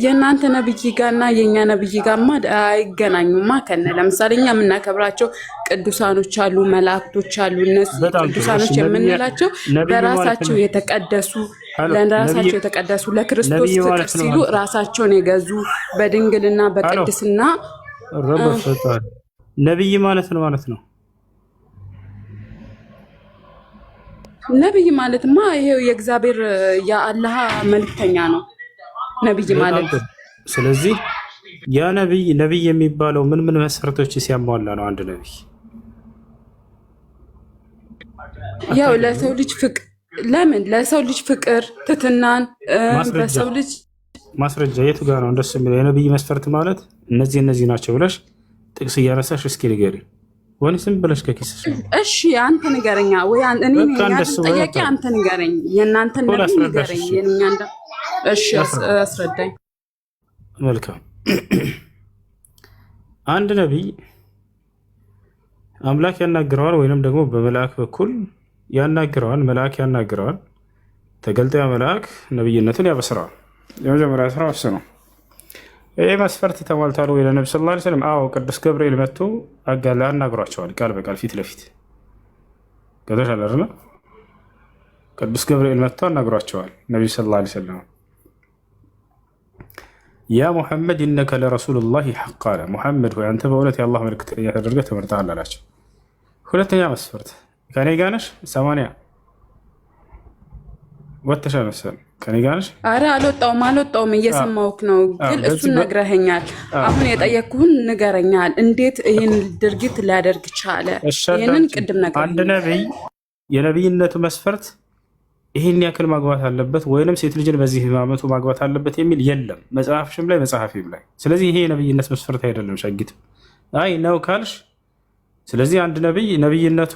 የእናንተ ነብይ ጋርና የእኛ ነብይ ጋርማ አይገናኙማ። ከነ ለምሳሌ እኛ የምናከብራቸው ቅዱሳኖች አሉ፣ መላእክቶች አሉ። እነሱ በጣም ጥሩ። እሺ ቅዱሳኖች የምንላቸው ነብይ ማለት በራሳቸው ነው። የተቀደሱ Hello፣ ለራሳቸው ነብይ የተቀደሱ ለክርስቶስ ነብይ ፍቅር ማለት ነው ሲሉ ማለት ነው። ራሳቸውን የገዙ በድንግልና Hello፣ በቅድስና ረብ ፈጣሪ ነብይ ማለት ነው ማለት ነው። ነብይ ማለትማ ይሄው የእግዚአብሔር የአላህ መልክተኛ ነው ነብይ በጣም ማለት። ጥሩ። ስለዚህ ያ ነብይ ነብይ የሚባለው ምን ምን መሰረቶች ሲያሟላ ነው? አንድ ነብይ ያው አታውቂም? ለሰው ልጅ ፍቅር ለምን ለሰው ልጅ ፍቅር ትትናን ማስረጃ በሰው ልጅ ማስረጃ የቱ ጋር ነው እንደሱ የሚለው? የነብይ መስፈርት ማለት እነዚህ እነዚህ ናቸው ብለሽ ጥቅስ እያነሳሽ እስኪ ንገሪ፣ ወይስ ዝም ብለሽ ከኪስሽ ነው? እሺ አንተ ንገረኛ ወይ እኔ በቃ ነኝ አይደል እንደሱ ወይ ጠያቂ? አንተ ንገረኝ፣ የእናንተን እኮ ነብይ ላስረዳሽ። ንገረኝ። እሺ የእኛ እሺ ላስረዳሽ። አስረዳኝ። መልካም። አንድ ነቢይ አምላክ ያናግረዋል ወይንም ደግሞ በመልአክ በኩል ያናግረዋል። መልአክ ያናግረዋል። ተገልጦ ያ መልአክ ነብይነቱን ያበስረዋል። የመጀመሪያ ስራው እሱ ነው። ይህ መስፈርት ተሟልቷል ወይ ለነቢ صلى الله عليه وسلم? አዎ፣ ቅዱስ ገብርኤል መጥቶ አጋላ አናግሯቸዋል። ቃል በቃል ፊት ለፊት ገብቶሻል አይደለ? ቅዱስ ገብርኤል መጥቶ አናግሯቸዋል ነቢ صلى الله عليه وسلم። يا محمد إنك لرسول الله حقا አለ። ሙሐመድ ሆይ አንተ በእውነት የአላህ መልክተኛ ተደርገህ ተመርጠሃል አላቸው። ሁለተኛ መስፈርት ከኔ ጋር ነሽ? 80 ወጥተሻል መሰል። ከኔ ጋር ነሽ? አረ አልወጣውም አልወጣውም፣ እየሰማሁህ ነው። ግን እሱን ነግረኸኛል። አሁን የጠየቅኩህን ንገረኛል። እንዴት ይህን ድርጊት ሊያደርግ ቻለ? እሺ ይህንን አዳምጪኝ። ቅድም አንድ ነግረኸኛል። ነቢይ የነቢይነቱ መስፈርት ይህን ያክል ማግባት አለበት ወይንም ሴት ልጅን በዚህ ዓመቱ ማግባት አለበት የሚል የለም፣ መጽሐፍሽም ላይ መጽሐፊም ላይ። ስለዚህ ይሄ የነቢይነት መስፈርት አይደለም። ሸጊት አይ ነው ካልሽ፣ ስለዚህ አንድ ነቢይ ነቢይነቱ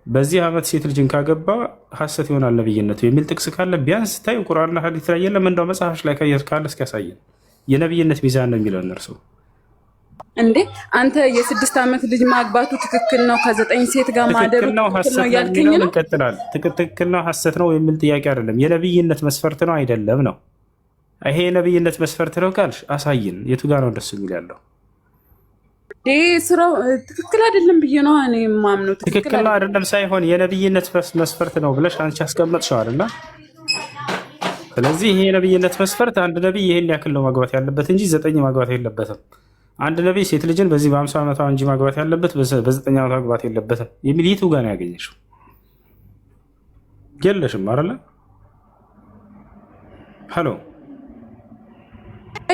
በዚህ ዓመት ሴት ልጅን ካገባ ሐሰት ይሆናል ነቢይነቱ የሚል ጥቅስ ካለ ቢያንስ ታዩ ቁርአንና ሐዲስ ላይ የለም። እንደው መጽሐፍሽ ላይ ካለ እስኪያሳየን የነቢይነት ሚዛን ነው የሚለው እነርሱ። እንዴ አንተ የ6 ዓመት ልጅ ማግባቱ ትክክል ነው፣ ከ9 ሴት ጋር ማደሩ ትክክል ነው ትክክል ሐሰት ነው ነው እያልከኝ የሚለውን ነው? እንቀጥላለን። ትክክል ነው ሐሰት ነው የሚል ጥያቄ አይደለም። የነቢይነት መስፈርት ነው አይደለም ነው። ይሄ የነቢይነት መስፈርት ነው ካልሽ አሳይን። የቱ ጋር ነው ደስ የሚል ያለው? ይሄ ስራው ትክክል አይደለም ብዬ ነው እኔ የማምነው። ትክክል ትክክል ነው አይደለም። አይደለም ሳይሆን የነቢይነት መስፈርት ነው ብለሽ አንቺ አስቀመጥሸዋል እና ስለዚህ ይሄ የነቢይነት መስፈርት አንድ ነቢይ ይሄን ያክል ነው ማግባት ያለበት እንጂ 9 ማግባት የለበትም። አንድ ነቢይ ሴት ልጅን በዚህ በ50 ዓመቷ እንጂ ማግባት ያለበት በ9 ዓመቷ ማግባት የለበትም የሚል የቱ ጋር ነው ያገኘሽው? የለሽም አይደለ? Hello።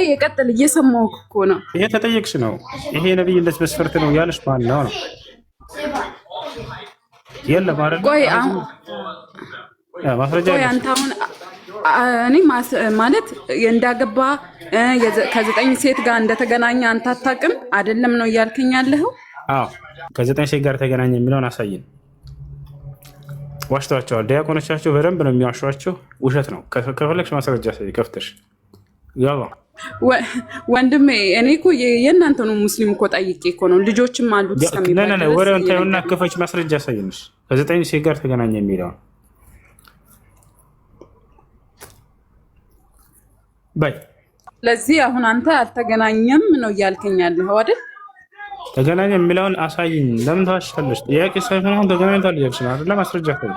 የቀጥል፣ እየሰማሁህ እኮ ነው። ይሄ ተጠየቅሽ ነው። ይሄ የነቢይነት መስፈርት ነው ያለሽ ማን ነው ነው? የለም አይደለ? ቆይ አሁን ማስረጃ ቆይ የለሽም። አንተ አሁን እኔ ማለት እንዳገባ ከ9 ሴት ጋር እንደተገናኘ አንተ አታውቅም አይደለም ነው እያልከኝ ያለኸው? አዎ፣ ከ9 ሴት ጋር ተገናኘ የሚለውን አሳይን። ዋሽተዋቸዋል። ዲያቆኖቻቸው በደንብ ነው የሚዋሿቸው። ውሸት ነው። ከፈለግሽ ማስረጃ ሳይ ከፍተሽ ያባ። ወንድሜ እኔ እኮ የእናንተ ነው ሙስሊም እኮ ጠይቄ እኮ ነው ልጆችም አሉት እስከሚባል ድረስ ወሬውን ታዩና እየነገረኝ። ክፈች፣ ማስረጃ ሳይንሽ ከ9 ሴት ጋር ተገናኘ የሚለውን ባይ። ስለዚህ አሁን አንተ አልተገናኘም ነው እያልከኝ ያለኸው አይደል? ተገናኘ የሚለውን አሳይኝ። ለምን ተዋሻለሽ? ጥያቄ ሳይሆን አሁን ተገናኝቷል እያልሽ ነው አይደለ? ማስረጃ ሳይ።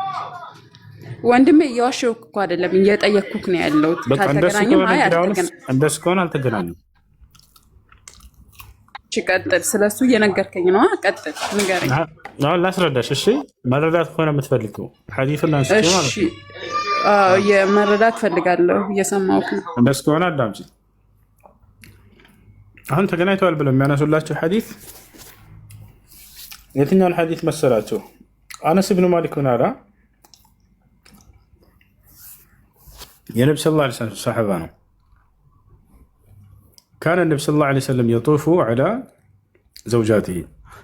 ወንድሜ እየዋሸሁህ እኮ አይደለም፣ እየጠየቅኩህ ነው ያለሁት። በቃ እንደሱ ካልተገናኘም ከሆነ አይ እንግዲህ አሁንስ አልተገናኘም። እንደሱ ከሆነ አልተገናኙም። እሺ ቀጥል። ስለሱ እየነገርከኝ ነው። ቀጥል፣ ንገረኝ። አሁን ላስረዳሽ። እሺ መረዳት ከሆነ የምትፈልገው ሐዲሱን አንስቼ ማለት እሺ ነው። አዎ፣ የመረዳት ፈልጋለሁ። እየሰማሁህ ነው። እንደሱ ከሆነ አዳምጪ። አሁን ተገናኝተዋል ብለው የሚያነሱላቸው ሐዲስ የትኛውን ሐዲስ መሰላቸው? አነስ ብኑ ማሊክ ምን አለ? የነቢ صلى الله عليه وسلم ሰሓባ ነው። كان النبي صلى الله عليه وسلم يطوف على زوجاته፣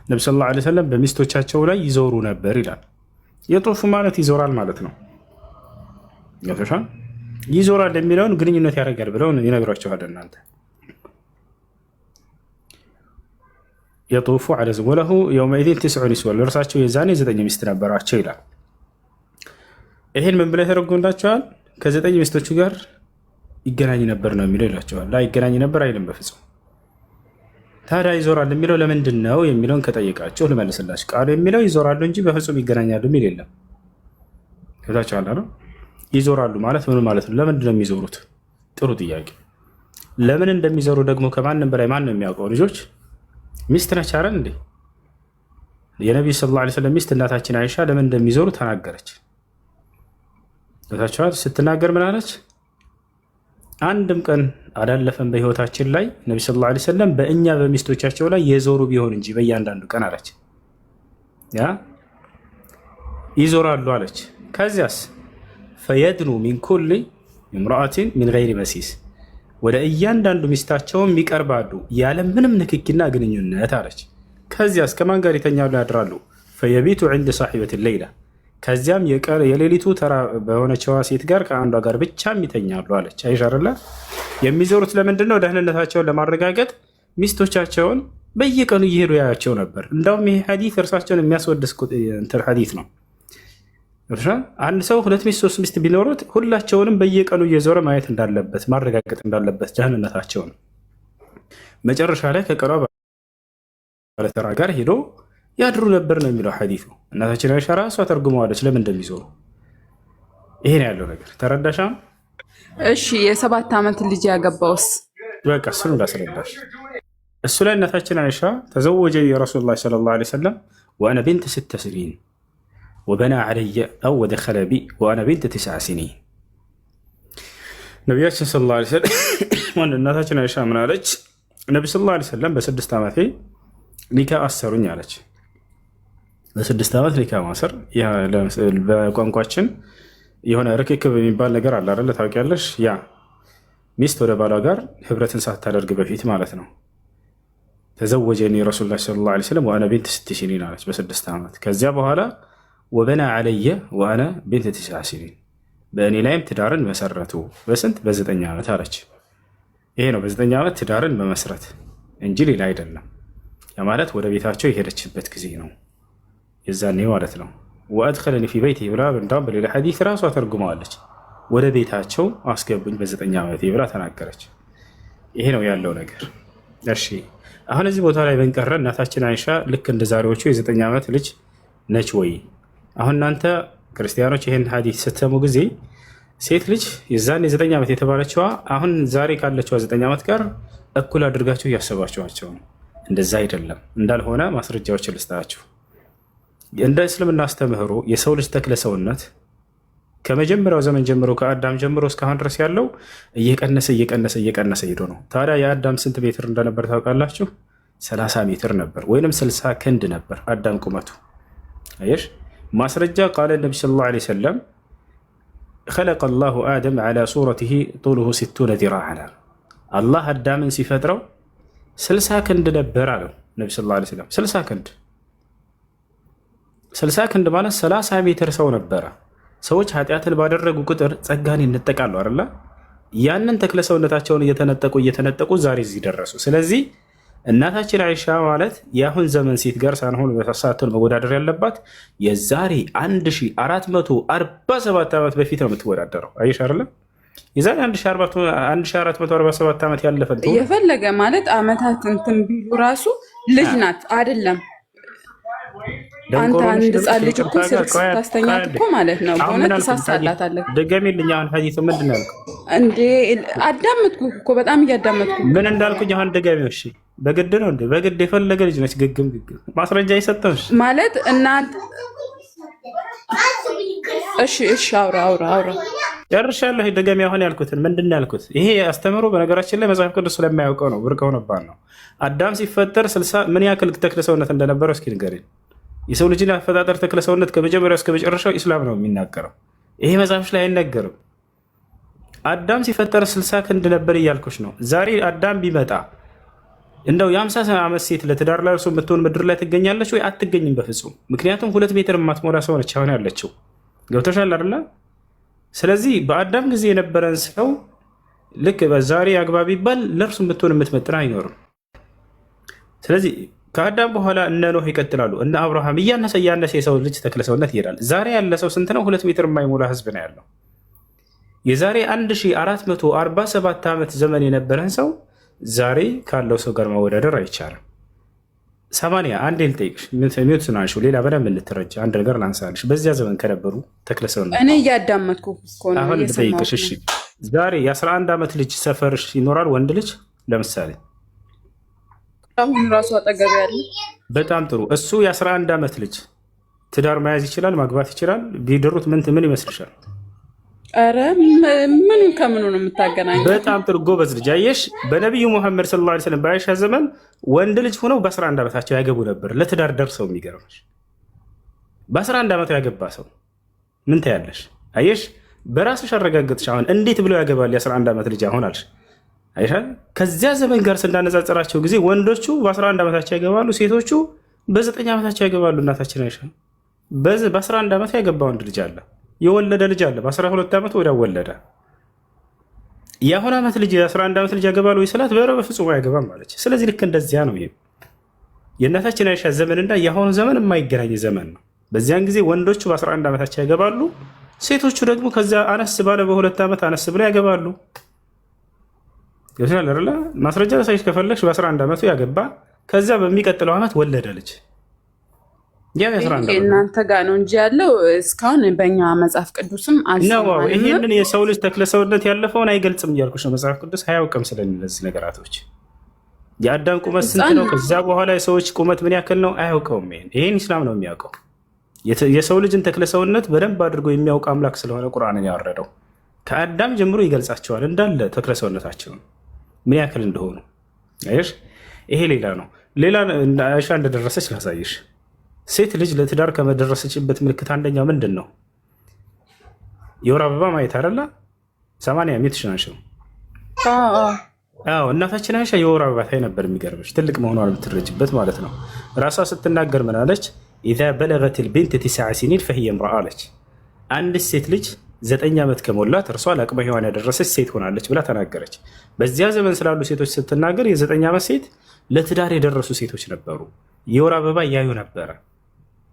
ነቢ صلى الله عليه وسلم በሚስቶቻቸው ላይ ይዞሩ ነበር ይላል። يطوف ማለት ይዞራል ማለት ነው። ገብቶሻል? ይዞራል የሚለውን ግንኙነት ያደርጋል ብለው ይነግሯቸዋል። እናንተ يطوف على وله يومئذ تسع نسوة፣ ለእርሳቸው የዛኔ 9 ሚስት ነበራቸው ይላል። ይህን ምን ብለው የተረጉምላቸዋል? ከ9 ሚስቶቹ ጋር ይገናኝ ነበር ነው የሚለው ይላቸዋል። ይገናኝ ነበር አይልም በፍጹም። ታዲያ ይዞራል የሚለው ለምንድን ነው የሚለውን ከጠየቃችሁ ልመልስላችሁ። ቃሉ የሚለው ይዞራሉ እንጂ በፍጹም ይገናኛሉ የሚል የለም። ታችኋል ነው። ይዞራሉ ማለት ምን ማለት ነው? ለምንድን ነው የሚዞሩት? ጥሩ ጥያቄ። ለምን እንደሚዞሩ ደግሞ ከማንም በላይ ማን ነው የሚያውቀው? ልጆች ሚስት ነች አይደል እንዴ? የነቢዩ صلى الله عليه وسلم ሚስት እናታችን አይሻ ለምን እንደሚዞሩ ተናገረች። ታችኋል። ስትናገር ምን አለች? አንድም ቀን አላለፈም በህይወታችን ላይ ነቢ صلى الله عليه وسلم በእኛ በሚስቶቻቸው ላይ የዞሩ ቢሆን እንጂ በእያንዳንዱ ቀን አለች። ያ ይዞራሉ አለች። ከዚያስ فيدنو من كل امرأة من غير مسيس ወደ እያንዳንዱ ሚስታቸውም ይቀርባሉ ያለ ምንም ንክኪና ግንኙነት አለች። ከዚያስ ከማን ጋር ይተኛሉ ያድራሉ? فيبيت عند صاحبة الليلة ከዚያም የሌሊቱ ተራ በሆነችዋ ሴት ጋር ከአንዷ ጋር ብቻም ይተኛሉ አለች። አይሻ አይደለ የሚዞሩት ለምንድን ነው? ደህንነታቸውን ለማረጋገጥ ሚስቶቻቸውን በየቀኑ እየሄዱ ያያቸው ነበር። እንዳውም ይሄ ሐዲስ እርሳቸውን የሚያስወድስ እንትን ሐዲስ ነው። አንድ ሰው ሁለት ሚስት ሶስት ሚስት ቢኖሩት ሁላቸውንም በየቀኑ እየዞረ ማየት እንዳለበት ማረጋገጥ እንዳለበት ደህንነታቸውን መጨረሻ ላይ ከቀሯ ባለተራ ጋር ሄዶ ያድሩ ነበር ነው የሚለው ሐዲሱ። እናታችን አይሻ ራሷ ተርጉመዋለች ለምን እንደሚዞሩ። ይሄ ነው ያለው ነገር። ተረዳሻ? እሺ የ7 ዓመት ልጅ ያገባውስ? በቃ እሱን ላስረዳሽ። እሱ ላይ እናታችን አይሻ تزوجني رسول الله صلى الله عليه وسلم وأنا بنت 6 سنين وبنى علي أو ودخل بي وأنا بنت 9 سنين። ነቢያችን صلى الله عليه وسلم እናታችን አይሻ ምን አለች? ነቢ صلى الله عليه وسلم በ6 ዓመቴ ኒካ አሰሩኝ አለች። በ6 ዓመት ኒካ ማሰር በቋንቋችን የሆነ ርክክብ የሚባል ነገር አለ አይደለ? ታውቂያለሽ? ያ ሚስት ወደ ባሏ ጋር ህብረትን ሳታደርግ በፊት ማለት ነው። تزوجني رسول الله صلى الله عليه وسلم وأنا بنت 6 سنين አለች፣ በ6 ዓመት። ከዚያ በኋላ وبنى علي وأنا بنت 9 سنين፣ በእኔ ላይም ትዳርን መሰረቱ። በስንት? በ9 ዓመት አለች። ይሄ ነው በ9 ዓመት ትዳርን መመስረት እንጂ ሌላ አይደለም። ያ ማለት ወደ ቤታቸው የሄደችበት ጊዜ ነው የዛኔ ማለት ነው። وأدخلني في بيته ብላ እንዳውም በሌላ ሐዲስ ራሷ ተርጉመዋለች። ወደ ቤታቸው አስገቡኝ በ9 ዓመቴ ብላ ተናገረች። ይሄ ነው ያለው ነገር። እሺ አሁን እዚህ ቦታ ላይ ብንቀረ እናታችን አይሻ ልክ እንደ ዛሬዎቹ የ9 ዓመት ልጅ ነች ወይ? አሁን እናንተ ክርስቲያኖች ይህን ሐዲስ ስትሰሙ ጊዜ ሴት ልጅ የዛን የ9 ዓመት የተባለችዋ አሁን ዛሬ ካለችዋ 9 ዓመት ጋር እኩል አድርጋችሁ እያሰባችኋቸው ነው። እንደዛ አይደለም። እንዳልሆነ ማስረጃዎችን ልስጣችሁ። እንደ እስልምና አስተምህሮ የሰው ልጅ ተክለ ሰውነት ከመጀመሪያው ዘመን ጀምሮ ከአዳም ጀምሮ እስካሁን ድረስ ያለው እየቀነሰ እየቀነሰ እየቀነሰ ሄዶ ነው። ታዲያ የአዳም ስንት ሜትር እንደነበር ታውቃላችሁ? 30 ሜትር ነበር ወይንም 60 ክንድ ነበር አዳም ቁመቱ። አየሽ ማስረጃ قال النبي صلى الله عليه وسلم خلق الله آدم على صورته طوله 60 ذراعا። አላህ አዳምን ሲፈጥረው 60 ክንድ ነበር አለው ነቢ صلى الله عليه وسلم። 60 ክንድ፣ 60 ክንድ ማለት 30 ሜትር ሰው ነበረ። ሰዎች ኃጢአትን ባደረጉ ቁጥር ጸጋን ይነጠቃሉ አይደለ? ያንን ተክለ ሰውነታቸውን እየተነጠቁ እየተነጠቁ ዛሬ እዚህ ደረሱ። ስለዚህ እናታችን አይሻ ማለት የአሁን ዘመን ሴት ጋር ሳንሆን ሳትሆን መወዳደር ያለባት የዛሬ 1447 ዓመት በፊት ነው የምትወዳደረው። አየሽ አይደለም? የዛሬ 1447 ዓመት ያለፈን ትውልድ የፈለገ ማለት አመታት እንትን ቢሉ ራሱ ልጅ ናት አይደለም። አንተ ደንቆሮ ነሽ አንድ ልበልሽ? ህፃን ልጅ እኮ ይቅርታ ጋር ስልክ ቆይ ስታስተኛት ቆይ እኮ ማለት ነው አሁን ምን በእውነት አልኩኝ? ትሳሳላታለህ። ድገሚልኝ። አሁን ሐዲሱ ምንድን ነው ያልከው? እንዴ አዳመጥኩ እኮ በጣም እያዳመጥኩ ምን እንዳልኩኝ አሁን ድገሚው። እሺ በግድ ነው እንዴ? በግድ የፈለገ ልጅ ነች። ግግም ግግም ማስረጃ የሰጠውሽ ማለት እናት። እሺ እሺ፣ አውራ አውራ አውራ። ጨርሻለሁ። ድገሚ አሁን ያልኩትን ምንድን ነው ያልኩት? ይሄ አስተምህሮ በነገራችን ላይ መጽሐፍ ቅዱስ ስለማያውቀው ነው፣ ብርቅ ሆነባን ነው። አዳም ሲፈጠር 60 ምን ያክል ተክለ ሰውነት እንደነበረው እስኪ ንገሪኝ። የሰው ልጅን አፈጣጠር ተክለ ሰውነት ከመጀመሪያው እስከ መጨረሻው ኢስላም ነው የሚናገረው። ይሄ መጽሐፍሽ ላይ አይነገርም። አዳም ሲፈጠር 60 ክንድ ነበር እያልኩሽ ነው። ዛሬ አዳም ቢመጣ እንደው የ50 ዓመት ሴት ለትዳር ላይ እርሱ የምትሆን ምድር ላይ ትገኛለች ወይ? አትገኝም በፍጹም። ምክንያቱም 2 ሜትር የማትሞላ ሰው ነች አሁን ያለችው። ገብቶሻል አይደለ? ስለዚህ በአዳም ጊዜ የነበረን ሰው ልክ በዛሬ አግባ ቢባል ለእርሱ የምትሆን የምትመጥን አይኖርም። ስለዚህ ከአዳም በኋላ እነ ኖህ ይቀጥላሉ፣ እነ አብርሃም፣ እያነሰ እያነሰ የሰው ልጅ ተክለ ሰውነት ይሄዳል። ዛሬ ያለ ሰው ስንት ነው? 2 ሜትር የማይሞላ ህዝብ ነው ያለው። የዛሬ 1447 ዓመት ዘመን የነበረን ሰው ዛሬ ካለው ሰው ጋር ማወዳደር አይቻልም። ሰማንያ አንዴ ልጠይቅሽ፣ mute ናንሺው፣ ሌላ በደንብ እንድትረጅ አንድ ነገር ላንሳልሽ። በዚያ ዘመን ከነበሩ ተክለሰውነት እኔ እያዳመጥኩ እኮ ነው፣ አሁን ልጠይቅሽ። እየሰማሁህ እሺ ነው። ዛሬ የ11 ዓመት ልጅ ሰፈርሽ ይኖራል ወንድ ልጅ ለምሳሌ? አሁን ራሱ አጠገብ ያለ። በጣም ጥሩ። እሱ የ11 ዓመት ልጅ ትዳር መያዝ ይችላል፣ ማግባት ይችላል። ቢድሩት ምን ምን ይመስልሻል? ኧረ ምኑ ከምኑ ነው የምታገናኘው? በጣም ጥሩ ጎበዝ ልጅ። አየሽ፣ በነቢዩ ሙሐመድ صلى الله عليه وسلم በአይሻ ዘመን ወንድ ልጅ ሆነው በ11 ዓመታቸው ያገቡ ነበር፣ ለትዳር ደርሰው። የሚገርምሽ በ11 ዓመቱ ያገባ ሰው ምን ታያለሽ? አየሽ፣ በራስሽ አረጋገጥሽ። አሁን እንዴት ብሎ ያገባል የ11 ዓመት ልጅ አሁን አልሽ። አይሻ ከዚያ ዘመን ጋር ስናነጻጽራቸው ጊዜ ወንዶቹ በ11 ዓመታቸው ያገባሉ፣ ሴቶቹ በ9 ዓመታቸው ያገባሉ። እናታችን አይሻ በ11 ዓመቱ ያገባ ወንድ ልጅ አለ፣ የወለደ ልጅ አለ። በ12 ዓመቱ ወዲያው ወለደ። የአሁን ዓመት ልጅ የ11 ዓመት ልጅ ያገባል ወይ ስላት በረ በፍጹም አያገባም አለች። ስለዚህ ልክ እንደዚያ ነው። ይሄም የእናታችን አይሻ ዘመንና የአሁኑ ዘመን የማይገናኝ ዘመን ነው። በዚያን ጊዜ ወንዶቹ በ11 ዓመታቸው ያገባሉ፣ ሴቶቹ ደግሞ ከዚያ አነስ ባለ በ2 ዓመት አነስ ብለው ያገባሉ። ይችላል አይደለ? ማስረጃ ላሳይሽ ከፈለግሽ በ11 ዓመቱ ያገባ ከዚያ በሚቀጥለው ዓመት ወለደ ልጅ። ያ ይሄ የ11 ዓመት ነው። እናንተ ጋር ነው እንጂ ያለው እስካሁን በእኛ መጽሐፍ ቅዱስም ነው። አልሰማንም። ይሄንን የሰው ልጅ ተክለ ሰውነት ያለፈውን አይገልጽም እያልኩሽ ነው። መጽሐፍ ቅዱስ አያውቅም ስለነዚህ ነገራቶች። የአዳም ቁመት ስንት ህፃን ነው? ከዛ በኋላ የሰዎች ቁመት ምን ያክል ነው? አያውቀውም። ይሄን ኢስላም ነው የሚያውቀው። የሰው ልጅን ተክለ ሰውነት በደንብ አድርጎ የሚያውቅ አምላክ ስለሆነ ቁርአንን ያወረደው ከአዳም ጀምሮ ይገልጻቸዋል እንዳለ ተክለ ሰውነታቸውን ምን ያክል እንደሆኑ። አየሽ፣ ይሄ ሌላ ነው። ሌላ አይሻ እንደደረሰች ላሳይሽ። ሴት ልጅ ለትዳር ከመደረሰችበት ምልክት አንደኛው ምንድን ነው? የወር አበባ ማየት አይደለ? ሰማንያ mute ሽናሽው። አዎ እናታችን አይሻ የወር አበባ ታይ ነበር። የሚገርምሽ ትልቅ መሆኗን የምትረጅበት ማለት ነው። ራሷ ስትናገር ምን አለች? إذا بلغت البنت 9 سنين فهي امرأة አለች። አንድ ሴት ልጅ 9 ዓመት ከሞላት እርሷ ለአቅመ ሔዋን ያደረሰች ሴት ሆናለች ብላ ተናገረች። በዚያ ዘመን ስላሉ ሴቶች ስትናገር የ9 ዓመት ሴት ለትዳር የደረሱ ሴቶች ነበሩ። የወር አበባ እያዩ ነበረ።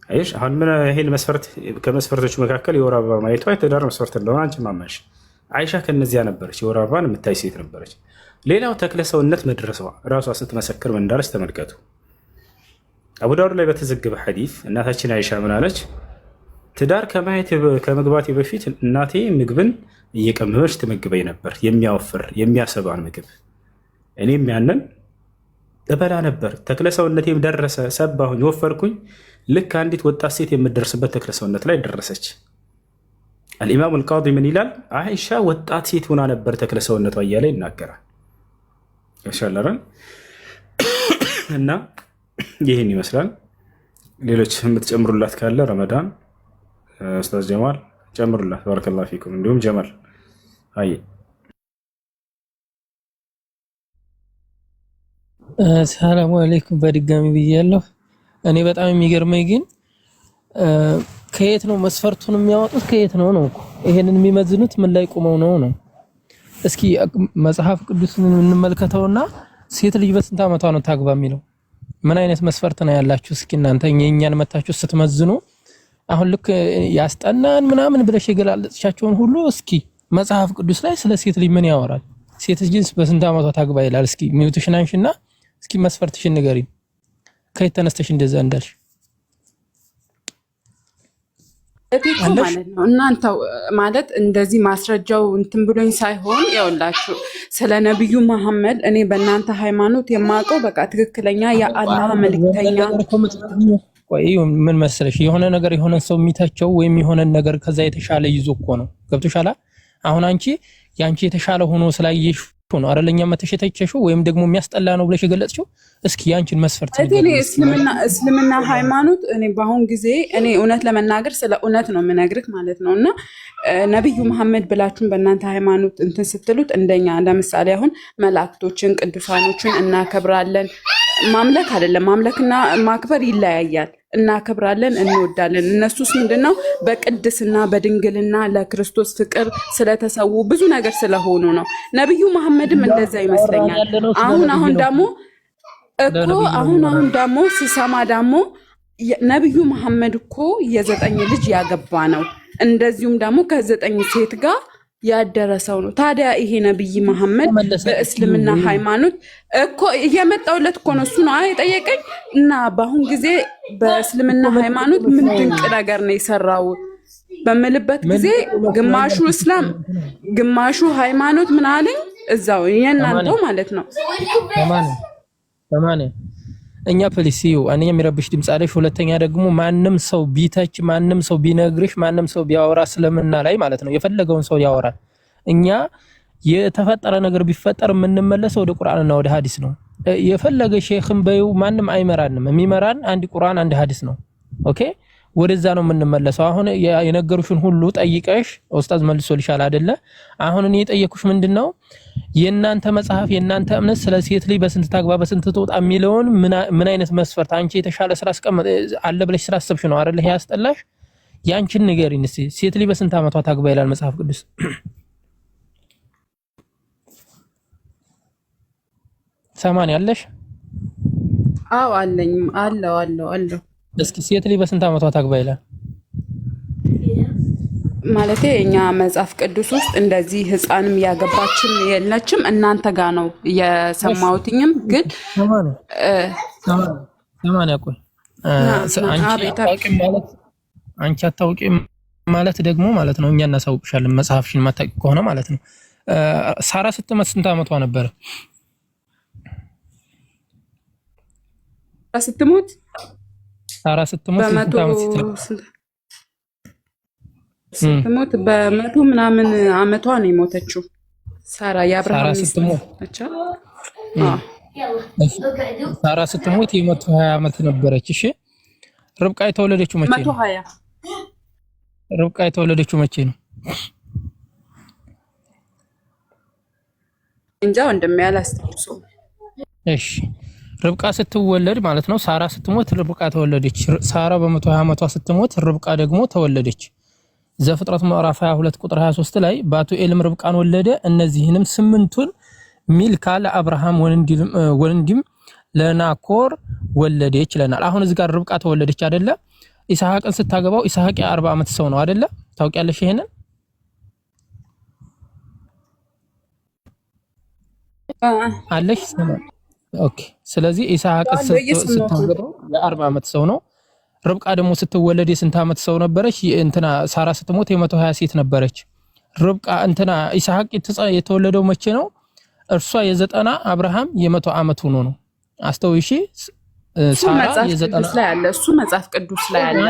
አየሽ አሁን ምን ይሄን መስፈርት ከመስፈርቶቹ መካከል የወር አበባ ማየቷ የትዳር መስፈርት እንደሆነ አንቺ ማመንሽ። አይሻ ከነዚያ ነበረች፣ የወር አበባን የምታይ ሴት ነበረች። ሌላው ተክለ ሰውነት መድረሷ ራሷ ስትመሰክር ምን እንዳለች ተመልከቱ። አቡ ዳውድ ላይ በተዘገበ ሐዲስ እናታችን አይሻ ምን አለች? ትዳር ከማየት ከመግባቴ በፊት እናቴ ምግብን እየቀመመች ትመግበኝ ነበር፣ የሚያወፍር የሚያሰባን ምግብ። እኔም ያንን እበላ ነበር። ተክለ ሰውነቴም ደረሰ፣ ሰባሁኝ፣ ወፈርኩኝ። ልክ አንዲት ወጣት ሴት የምትደርስበት ተክለ ሰውነት ላይ ደረሰች። አልኢማሙ አልቃዲ ምን ይላል? አይሻ ወጣት ሴት ሆና ነበር ተክለ ሰውነቷ እያለ ይናገራል። ይሻላል እና ይህን ይመስላል። ሌሎች የምትጨምሩላት ካለ ረመዳን፣ ኡስታዝ ጀማል ጨምሩላት። بارك الله فيكم። እንዲሁም ጀማል አይ። ሰላሙ አለይኩም በድጋሚ ብያለሁ። እኔ በጣም የሚገርመኝ ግን ከየት ነው መስፈርቱን የሚያወጡት? ከየት ነው ነው እኮ ይሄንን የሚመዝኑት ምን ላይ ቆመው ነው ነው? እስኪ መጽሐፍ ቅዱስን እንመልከተውና ሴት ልጅ በስንት ዓመቷ ነው ታግባ የሚለው ምን አይነት መስፈርት ነው ያላችሁ? እስኪ እናንተ የእኛን መታችሁ ስትመዝኑ አሁን ልክ ያስጠናን ምናምን ብለሽ የገላለጽሻቸውን ሁሉ እስኪ መጽሐፍ ቅዱስ ላይ ስለ ሴት ልጅ ምን ያወራል? ሴት ልጅ በስንት ዓመቷ ታግባ ይላል? እስኪ mute ሽን አንሺና እስኪ መስፈርትሽን ንገሪኝ። ከየት ተነስተሽ እንደዛ እንዳልሽ? እቴ እኮ አለሽ ማለት ነው እናንተው ማለት እንደዚህ ማስረጃው እንትን ብሎኝ ሳይሆን ያውላችሁ ስለ ነቢዩ መሐመድ እኔ በእናንተ ሃይማኖት የማውቀው በቃ ትክክለኛ የአላህ የሆነ መልእክተኛ ነገር እኮ የምትጠቅሚው ቆይ ምን መሰለሽ፣ የሆነ ነገር የሆነ ሰው የሚተቸው ወይም የሆነ ነገር ከዛ የተሻለ ይዞ እኮ ነው። ገብቶሻል? አሁን አንቺ ያንቺ የተሻለ ሆኖ ስላየሽ ነው አይደለኛ መተሽ የተቸሽው ወይም ደግሞ የሚያስጠላ ነው ብለሽ የገለጽሽው። እስኪ ያንቺን መስፈርት እቴ እኔ ንገሪኝ እስኪ። እስልምና እስልምና ሃይማኖት እኔ በአሁን ጊዜ እኔ እውነት ለመናገር ስለ እውነት ነው የምነግርህ ማለት ነው። እና ነቢዩ መሐመድ ብላችሁን በእናንተ ሃይማኖት እንትን ስትሉት እንደኛ ለምሳሌ አሁን መላእክቶችን ቅዱሳኖችን እናከብራለን። ማምለክ አይደለም፣ ማምለክና ማክበር ይለያያል። እናከብራለን፣ እንወዳለን። እነሱስ ምንድን ነው በቅድስና በድንግልና ለክርስቶስ ፍቅር ስለተሰዉ ብዙ ነገር ስለሆኑ ነው። ነቢዩ መሐመድም እንደዛ እያወራን ይመስለኛል። ያለነው ስለ አሁን ነብዩ አሁን ነው። ደግሞ ስለ እኮ ነብዩ ነው አሁን እያወራን አሁን ደግሞ ስሰማ ደግሞ ነቢዩ መሐመድ እኮ የ9 ልጅ ያገባ ነው። እንደዚሁም ደግሞ ከ9 ሴት ጋር ያደረ ሰው ነው። ታዲያ ይሄ ነብይ መሐመድ ተመለሰ በእስልምና ሃይማኖት እኮ እየመጣውለት እኮ ነው። እሱ ነው የጠየቀኝ። እና በአሁን ጊዜ በእስልምና ሃይማኖት ምን ድንቅ ነገር ነው የሰራው በምልበት ጊዜ ግማሹ እስላም ግማሹ ሃይማኖት ምን አለኝ እዛው የእናንተው ማለት ነው። ሰማንያ እኛ please ይኸው አንደኛ የሚረብሽ ድምፅ አለሽ፣ ሁለተኛ ደግሞ ማንም ሰው ቢተች፣ ማንም ሰው ቢነግርሽ፣ ማንም ሰው ቢያወራ እስልምና ላይ ማለት ነው የፈለገውን ሰው ያወራል። እኛ የተፈጠረ ነገር ቢፈጠር የምንመለሰው ወደ ቁርአንና ወደ ሀዲስ ነው። የፈለገ ሼክም በይው ማንም አይመራንም። የሚመራን አንድ ቁርአን አንድ ሀዲስ ነው። Okay ወደዛ ነው የምንመለሰው። አሁን የነገሩሽን ሁሉ ጠይቀሽ ኡስታዝ መልሶልሻል አይደለ? አሁን እኔ የጠየኩሽ ምንድነው የእናንተ መጽሐፍ የእናንተ እምነት ስለ ሴት ልጅ በስንት ታግባ በስንት ትውጣ የሚለውን ምን አይነት መስፈርት አንቺ የተሻለ ስራ አስቀመጠ አለ ብለሽ ስላሰብሽ ነው አይደለ? ያስጠላሽ ያንቺን ንገሪን እስኪ። ሴት ልጅ በስንት ዓመቷ ታግባ ይላል መጽሐፍ ቅዱስ? ሰማን ያለሽ? አዎ አለኝ፣ አለው አለው አለው። እስኪ ሴት ልጅ በስንት ዓመቷ ታግባ ይላል? ማለቴ እኛ መጽሐፍ ቅዱስ ውስጥ እንደዚህ ሕፃንም ያገባችም የለችም። እናንተ ጋ ነው የሰማሁትኝም። ግን ሰማንያ ቆይ አንቺ አታውቂም ማለት ደግሞ ማለት ነው እኛ እናሳውቅሻለን። መጽሐፍሽን የማታውቂ ከሆነ ማለት ነው። ሳራ ስትሞት ስንት ዓመቷ ነበረ? ስትሞት ሳራ ስትሞት ስትሞት በመቶ ምናምን አመቷ ነው የሞተችው። ሳራ የአብርሃም ሚስት ነች። ሳራ ስትሞት የ120 ዓመት ነበረች። እሺ ርብቃ የተወለደችው መቼ ነው? ርብቃ የተወለደችው መቼ ነው? እንጃ ወንድሜ አላስታውሰውም። እሺ ርብቃ ስትወለድ ማለት ነው። ሳራ ስትሞት ርብቃ ተወለደች። ሳራ በ120 ዓመቷ ስትሞት ርብቃ ደግሞ ተወለደች። ዘፍጥረት ምዕራፍ 22 ቁጥር 23 ላይ ባቱኤልም ርብቃን ወለደ፣ እነዚህንም ስምንቱን ሚልካ ለአብርሃም ወንድም ለናኮር ወለደች ይለናል። አሁን እዚህ ጋር ርብቃ ተወለደች አይደለ? ኢስሐቅን ስታገባው ኢስሐቅ የ40 ዓመት ሰው ነው አይደለ? ታውቂያለሽ ይሄንን አለሽ? Okay። ስለዚህ ኢስሐቅ ስታገባው የ40 ዓመት ሰው ነው። ርብቃ ደግሞ ስትወለድ የስንት ዓመት ሰው ነበረች? እንትና ሳራ ስትሞት የ120 ሴት ነበረች። ርብቃ እንትና ኢስሐቅ የተወለደው መቼ ነው? እርሷ የ90 አብርሃም የ100 ዓመት ሆኖ ነው። አስተውሺ። ሳራ የ90 ላይ አለ። እሱ መጽሐፍ ቅዱስ ላይ አለ።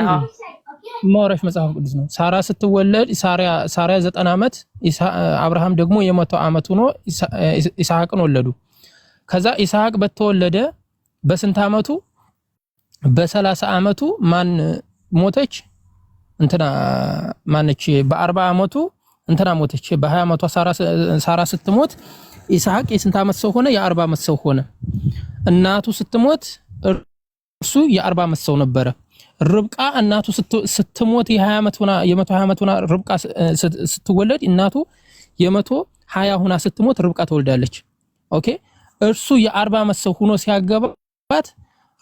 ማውራሽ መጽሐፍ ቅዱስ ነው። ሳራ ስትወለድ ሳራ 90 ዓመት አብርሃም ደግሞ የ100 ዓመት ሆኖ ኢስሐቅን ወለዱ። ከዛ ኢስሐቅ በተወለደ በስንት ዓመቱ? በ30 ዓመቱ ማን ሞተች? እንትና ማነች? በ40 ዓመቱ እንትና ሞተች። በ20 ዓመቷ ሳራ ስትሞት ኢስሐቅ የስንት ዓመት ሰው ሆነ? የ40 ዓመት ሰው ሆነ። እናቱ ስትሞት እርሱ የ40 ዓመት ሰው ነበረ። ርብቃ እናቱ ስትሞት የ20 ዓመት ሆና የ120 ዓመት ሆና ርብቃ ስትወለድ እናቱ የ120 ሆና ስትሞት ርብቃ ተወልዳለች። Okay እርሱ የ40 ዓመት ሰው ሆኖ ሲያገባት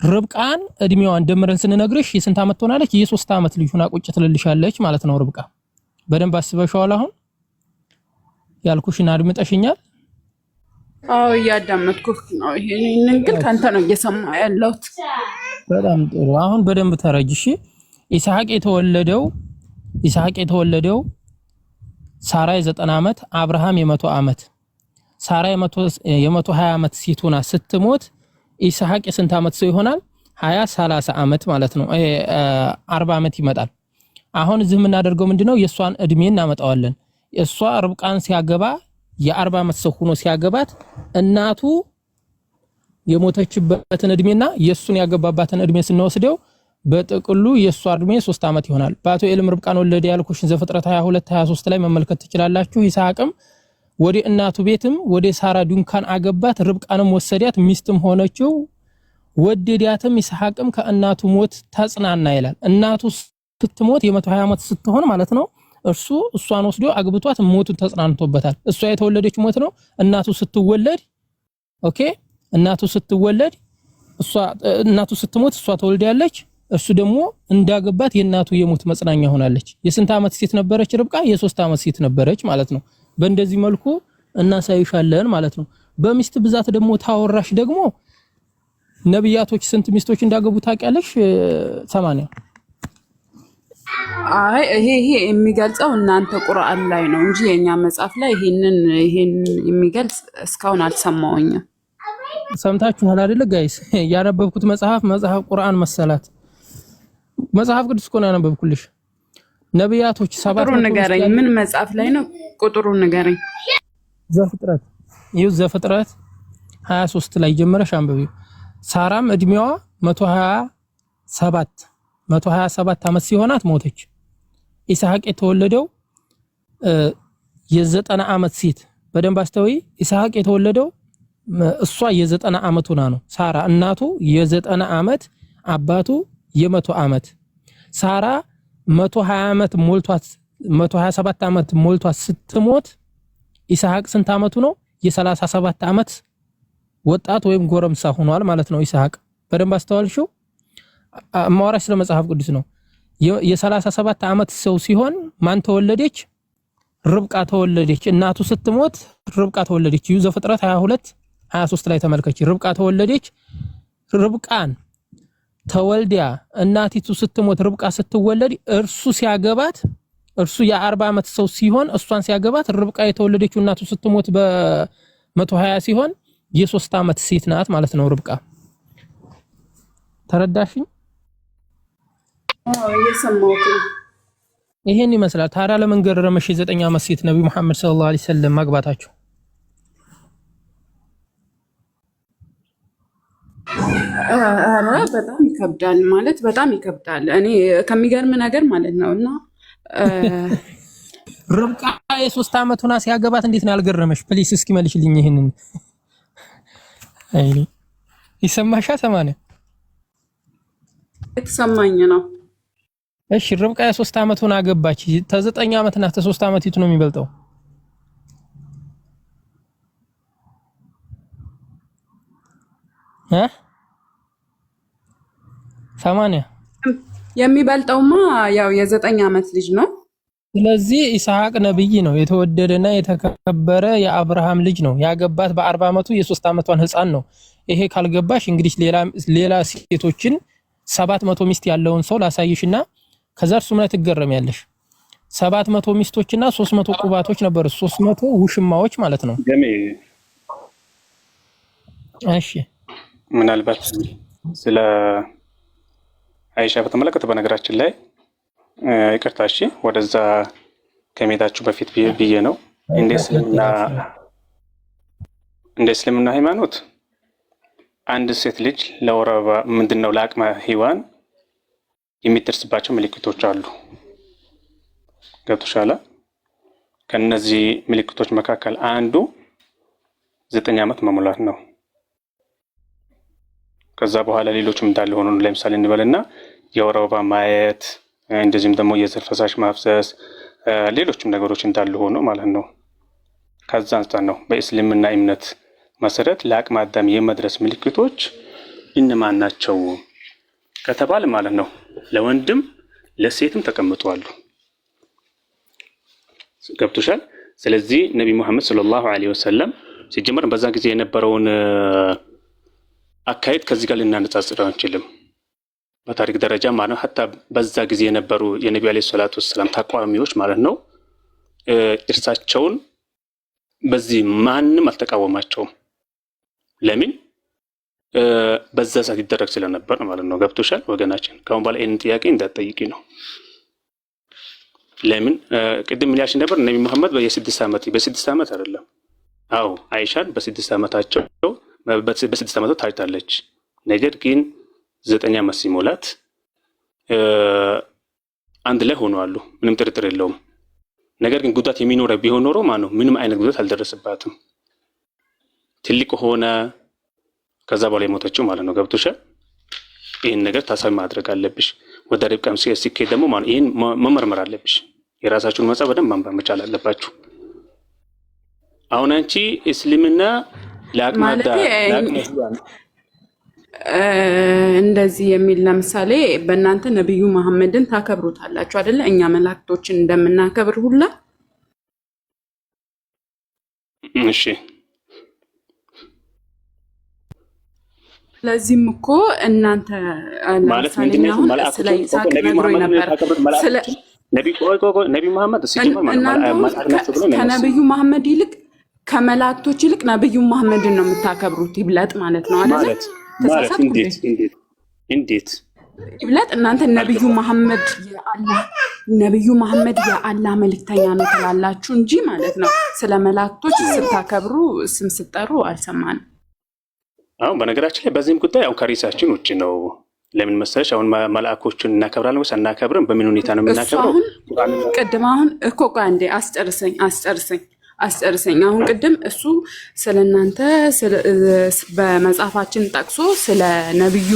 ርብቃን እድሜዋን ደምረን ስንነግርሽ የስንት ዓመት ትሆናለች? የ3 ዓመት ልጅ ሆና ቁጭ ትልልሻለች ማለት ነው። ርብቃ በደንብ አስበሽዋል? አሁን ያልኩሽን አድምጠሽኛል? አዎ እያዳመጥኩህ ነው። ይሄንን ግን ካንተ ነው እየሰማ ያለሁት። በጣም ጥሩ። አሁን በደንብ ተረጅሽ። ኢስሐቅ የተወለደው ሳራ የ90 ዓመት አብርሃም የ100 ዓመት ሳራ የ120 ዓመት ሴት ሆና ስትሞት ኢስሐቅ የስንት ዓመት ሰው ይሆናል? 20 30 ዓመት ማለት ነው። 40 ዓመት ይመጣል። አሁን እዚህ የምናደርገው ምንድነው? የእሷን እድሜ እናመጣዋለን። እሷ ርብቃን ሲያገባ የ40 ዓመት ሰው ሆኖ ሲያገባት እናቱ የሞተችበትን እድሜና የእሱን ያገባባትን እድሜ ስንወስደው በጥቅሉ የእሷ እድሜ 3 ዓመት ይሆናል። ባቱኤልም ርብቃን ወለደ ያልኩሽን ዘፍጥረት 22 23 ላይ መመልከት ትችላላችሁ። ይስሐቅም ወደ እናቱ ቤትም ወደ ሳራ ድንኳን አገባት፣ ርብቃንም ወሰዳት፣ ሚስትም ሆነችው፣ ወደዳትም። ይስሐቅም ከእናቱ ሞት ተጽናና ይላል። እናቱ ስትሞት የ120 ዓመት ስትሆን ማለት ነው። እርሱ እሷን ወስዶ አግብቷት ሞቱን ተጽናንቶበታል። እሷ የተወለደች ሞት ነው። እናቱ ስትወለድ okay፣ እናቱ ስትወለድ እሷ እናቱ ስትሞት እሷ ተወልዳለች። እሱ ደግሞ እንዳገባት የእናቱ የሞት መጽናኛ ሆናለች። የስንት ዓመት ሴት ነበረች ርብቃ? የ3 ዓመት ሴት ነበረች ማለት ነው። በእንደዚህ መልኩ እናሳይሻለን ማለት ነው። በሚስት ብዛት ደግሞ ታወራሽ ደግሞ ነብያቶች ስንት ሚስቶች እንዳገቡ ታውቂያለሽ? 80። አይ ይሄ የሚገልጸው እናንተ ቁርአን ላይ ነው እንጂ የኛ መጽሐፍ ላይ ይሄን የሚገልጽ እስካሁን አልሰማውኝም። ሰምታችኋል አይደለ guys? ያነበብኩት መጽሐፍ መጽሐፍ ቁርአን መሰላት። መጽሐፍ ቅዱስ እኮ ነው ያነበብኩልሽ። ነብያቶች ቁጥሩን 700 ሚስት ንገረኝ። ያለ ምን መጽሐፍ ላይ ነው? ቁጥሩን ንገረኝ። ዘፍጥረት፣ ይኸው ዘፍጥረት 23 ላይ ጀመረሽ አንብቢው። ሳራም እድሜዋ 127 127 ዓመት ሲሆናት ሞተች። ኢስሐቅ የተወለደው የ90 ዓመት ሴት፣ በደንብ አስተውይ። ኢስሐቅ የተወለደው እሷ የ90 ዓመት ሆና ነው። ሳራ እናቱ የ90 ዓመት አባቱ የ100 ዓመት። ሳራ 120 ዓመት ሞልቷት 127 ዓመት ሞልቷት ስትሞት ኢስሐቅ ስንት ዓመቱ ነው? የ37 ዓመት ወጣት ወይም ጎረምሳ ሆኗል ማለት ነው። ኢስሐቅ በደንብ አስተዋልሽው? እማወራሽ ስለ መጽሐፍ ቅዱስ ነው። የ37 ዓመት ሰው ሲሆን ማን ተወለደች? ርብቃ ተወለደች። እናቱ ስትሞት ርብቃ ተወለደች። እዩ ዘፍጥረት 22 23 ላይ ተመልከች። ርብቃ ተወለደች። ርብቃን ተወልዲያ እናቲቱ ስትሞት ርብቃ ስትወለድ እርሱ ሲያገባት እርሱ የ40 ዓመት ሰው ሲሆን እሷን ሲያገባት ርብቃ የተወለደችው እናቱ ስትሞት በ120 ሲሆን የ3 ዓመት ሴት ናት ማለት ነው ርብቃ። ተረዳሽኝ? አዎ እየሰማሁት ነው። ይሄን ይመስላል። ታዲያ ለምን ገረመሽ የ9 ዓመት ሴት ነቢ ሙሐመድ ሰለላሁ ዐለይሂ ወሰለም ማግባታቸው? ኧረ በጣም ይከብዳል፣ ማለት በጣም ይከብዳል። እኔ ከሚገርም ነገር ማለት ነው እና ርብቃ የ3 ዓመት ሆና ሲያገባት እንዴት ነው ያልገረመሽ? please እስኪ መልሽልኝ ይሄንን። አይ ይሰማሻ? 80 የተሰማኝ ነው። እሺ ርብቃ የ3 ዓመት ሆና አገባች። ከ9 ዓመት እና ከ3 ዓመት የቱ ነው የሚበልጠው? እ 80 የሚበልጠውማ ያው የ9 ዓመት ልጅ ነው። ስለዚህ ኢስሐቅ ነብይ ነው፣ የተወደደና የተከበረ የአብርሃም ልጅ ነው። ያገባት በ40 ዓመቱ የ3 ዓመቷን ህፃን ነው። ይሄ ካልገባሽ እንግዲህ ሌላ ሴቶችን 700 ሚስት ያለውን ሰው ላሳይሽና ከዛ እርሱም ላይ ትገረሚያለሽ። 700 ሚስቶችና 300 ቁባቶች ነበሩ፣ 300 ውሽማዎች ማለት ነው። ገሜ እሺ ምናልባት ስለ አይሻ በተመለከተ በነገራችን ላይ ይቅርታ፣ እሺ ወደዛ ከመሄዳችሁ በፊት ብዬ ነው። እንደ እስልምና ሃይማኖት አንድ ሴት ልጅ ለወር አበባ ምንድን ነው ለአቅመ ሔዋን የሚደርስባቸው ምልክቶች አሉ። ገብቶሻል? ከነዚህ ምልክቶች መካከል አንዱ 9 ዓመት መሙላት ነው። ከዛ በኋላ ሌሎችም እንዳለ ሆኖ ለምሳሌ እንበልና የወር አበባ ማየት፣ እንደዚህም ደግሞ የዘር ፈሳሽ ማፍሰስ፣ ሌሎችም ነገሮች እንዳሉ ሆኖ ማለት ነው። ከዛ አንጻር ነው በእስልምና እምነት መሰረት ለአቅመ አዳም የመድረስ ምልክቶች እነማን ናቸው ከተባለ ማለት ነው ለወንድም ለሴትም ተቀምጠዋል። ገብቶሻል? ስለዚህ ነቢ ሙሐመድ ሰለላሁ ዐለይሂ ወሰለም ሲጀመር በዛ ጊዜ የነበረውን አካሄድ ከዚህ ጋር ልናነጻጽረው አንችልም። በታሪክ ደረጃ ማለት ነው። ሀታ በዛ ጊዜ የነበሩ የነቢ ዐለይሂ ሰላቱ ወሰላም ተቃዋሚዎች ማለት ነው እርሳቸውን በዚህ ማንም አልተቃወማቸውም። ለምን? በዛ ሰዓት ይደረግ ስለነበር ማለት ነው። ገብቶሻል ወገናችን? ከአሁን በኋላ ይህንን ጥያቄ እንዳትጠይቂ ነው። ለምን ቅድም ምን ያልሽ ነበር? ነቢ መሐመድ በየስድስት ዓመት በ6 ዓመት አይደለም። አዎ አይሻን በ6 ዓመታቸው በ6 ዓመቷ ታጭታለች። ነገር ግን 9 ዓመት ሲሞላት አንድ ላይ ሆነዋሉ። ምንም ጥርጥር የለውም። ነገር ግን ጉዳት የሚኖረ ቢሆን ኖሮ ማለት ነው ምንም አይነት ጉዳት አልደረሰባትም። ትልቅ ሆነ ከዛ በኋላ የሞተችው ማለት ነው። ገብቶሻል? ይህን ነገር ታሳቢ ማድረግ አለብሽ። ወደ ርብቃም ሲኬድ ደግሞ ማለት ይህን መመርመር አለብሽ። የራሳችሁን መጽሐፍ በደንብ ማንበብ መቻል አለባችሁ። አሁን አንቺ እስልምና ለአቅመ እንደዚህ የሚል ለምሳሌ በእናንተ ነቢዩ መሐመድን ታከብሩታላችሁ አይደለ? እኛ መላእክቶችን እንደምናከብር ሁላ። እሺ። ለዚህም እኮ እናንተ ማለት ለምሳሌ ምንድን ነው? አሁን ስለ መላእክቶችን ይስሐቅ ነቢ ነግሮኝ መሐመድን ነበር። ታከብሩት ስለ መላእክቶችን ነቢ፣ ቆይ ቆይ ቆይ፣ ነቢ መሐመድ ሲጀመር ማለት እናንተ አሁን መላእክ ናቸው ብሎ ነው የሚያስበው። ከነቢዩ መሐመድ ይልቅ፣ ከመላእክቶች ይልቅ ነቢዩ መሐመድን ነው የምታከብሩት ይብለጥ ማለት ነው አይደለ? ማለት ማለት ተሳሳትኩ እንዴ? እንዴት እንዴት እንዴት? ይብለጥ እናንተ ነቢዩ አልገባኝም። መሐመድ የአላህ፣ ነቢዩ መሐመድ የአላህ መልእክተኛ ነው ትላላችሁ እንጂ ማለት ነው። ስለ መላእክቶች ስታከብሩ ስም ስጠሩ አልሰማንም። አሁን በነገራችን ላይ በዚህም ጉዳይ አሁን ከርዕሳችን ውጭ ነው። ለምን መሰለሽ? አሁን መላእኮቹን እናከብራለን ወይስ አናከብርም? በምን ሁኔታ ነው እሱ የምናከብረው? አሁን ቁርአንና ቅድም አሁን እኮ ቆይ አንዴ፣ አስጨርሰኝ አስጨርሰኝ አስጨርሰኝ። አሁን ቅድም እሱ ስለ እናንተ በመጽሐፋችን ጠቅሶ ስለ ነቢዩ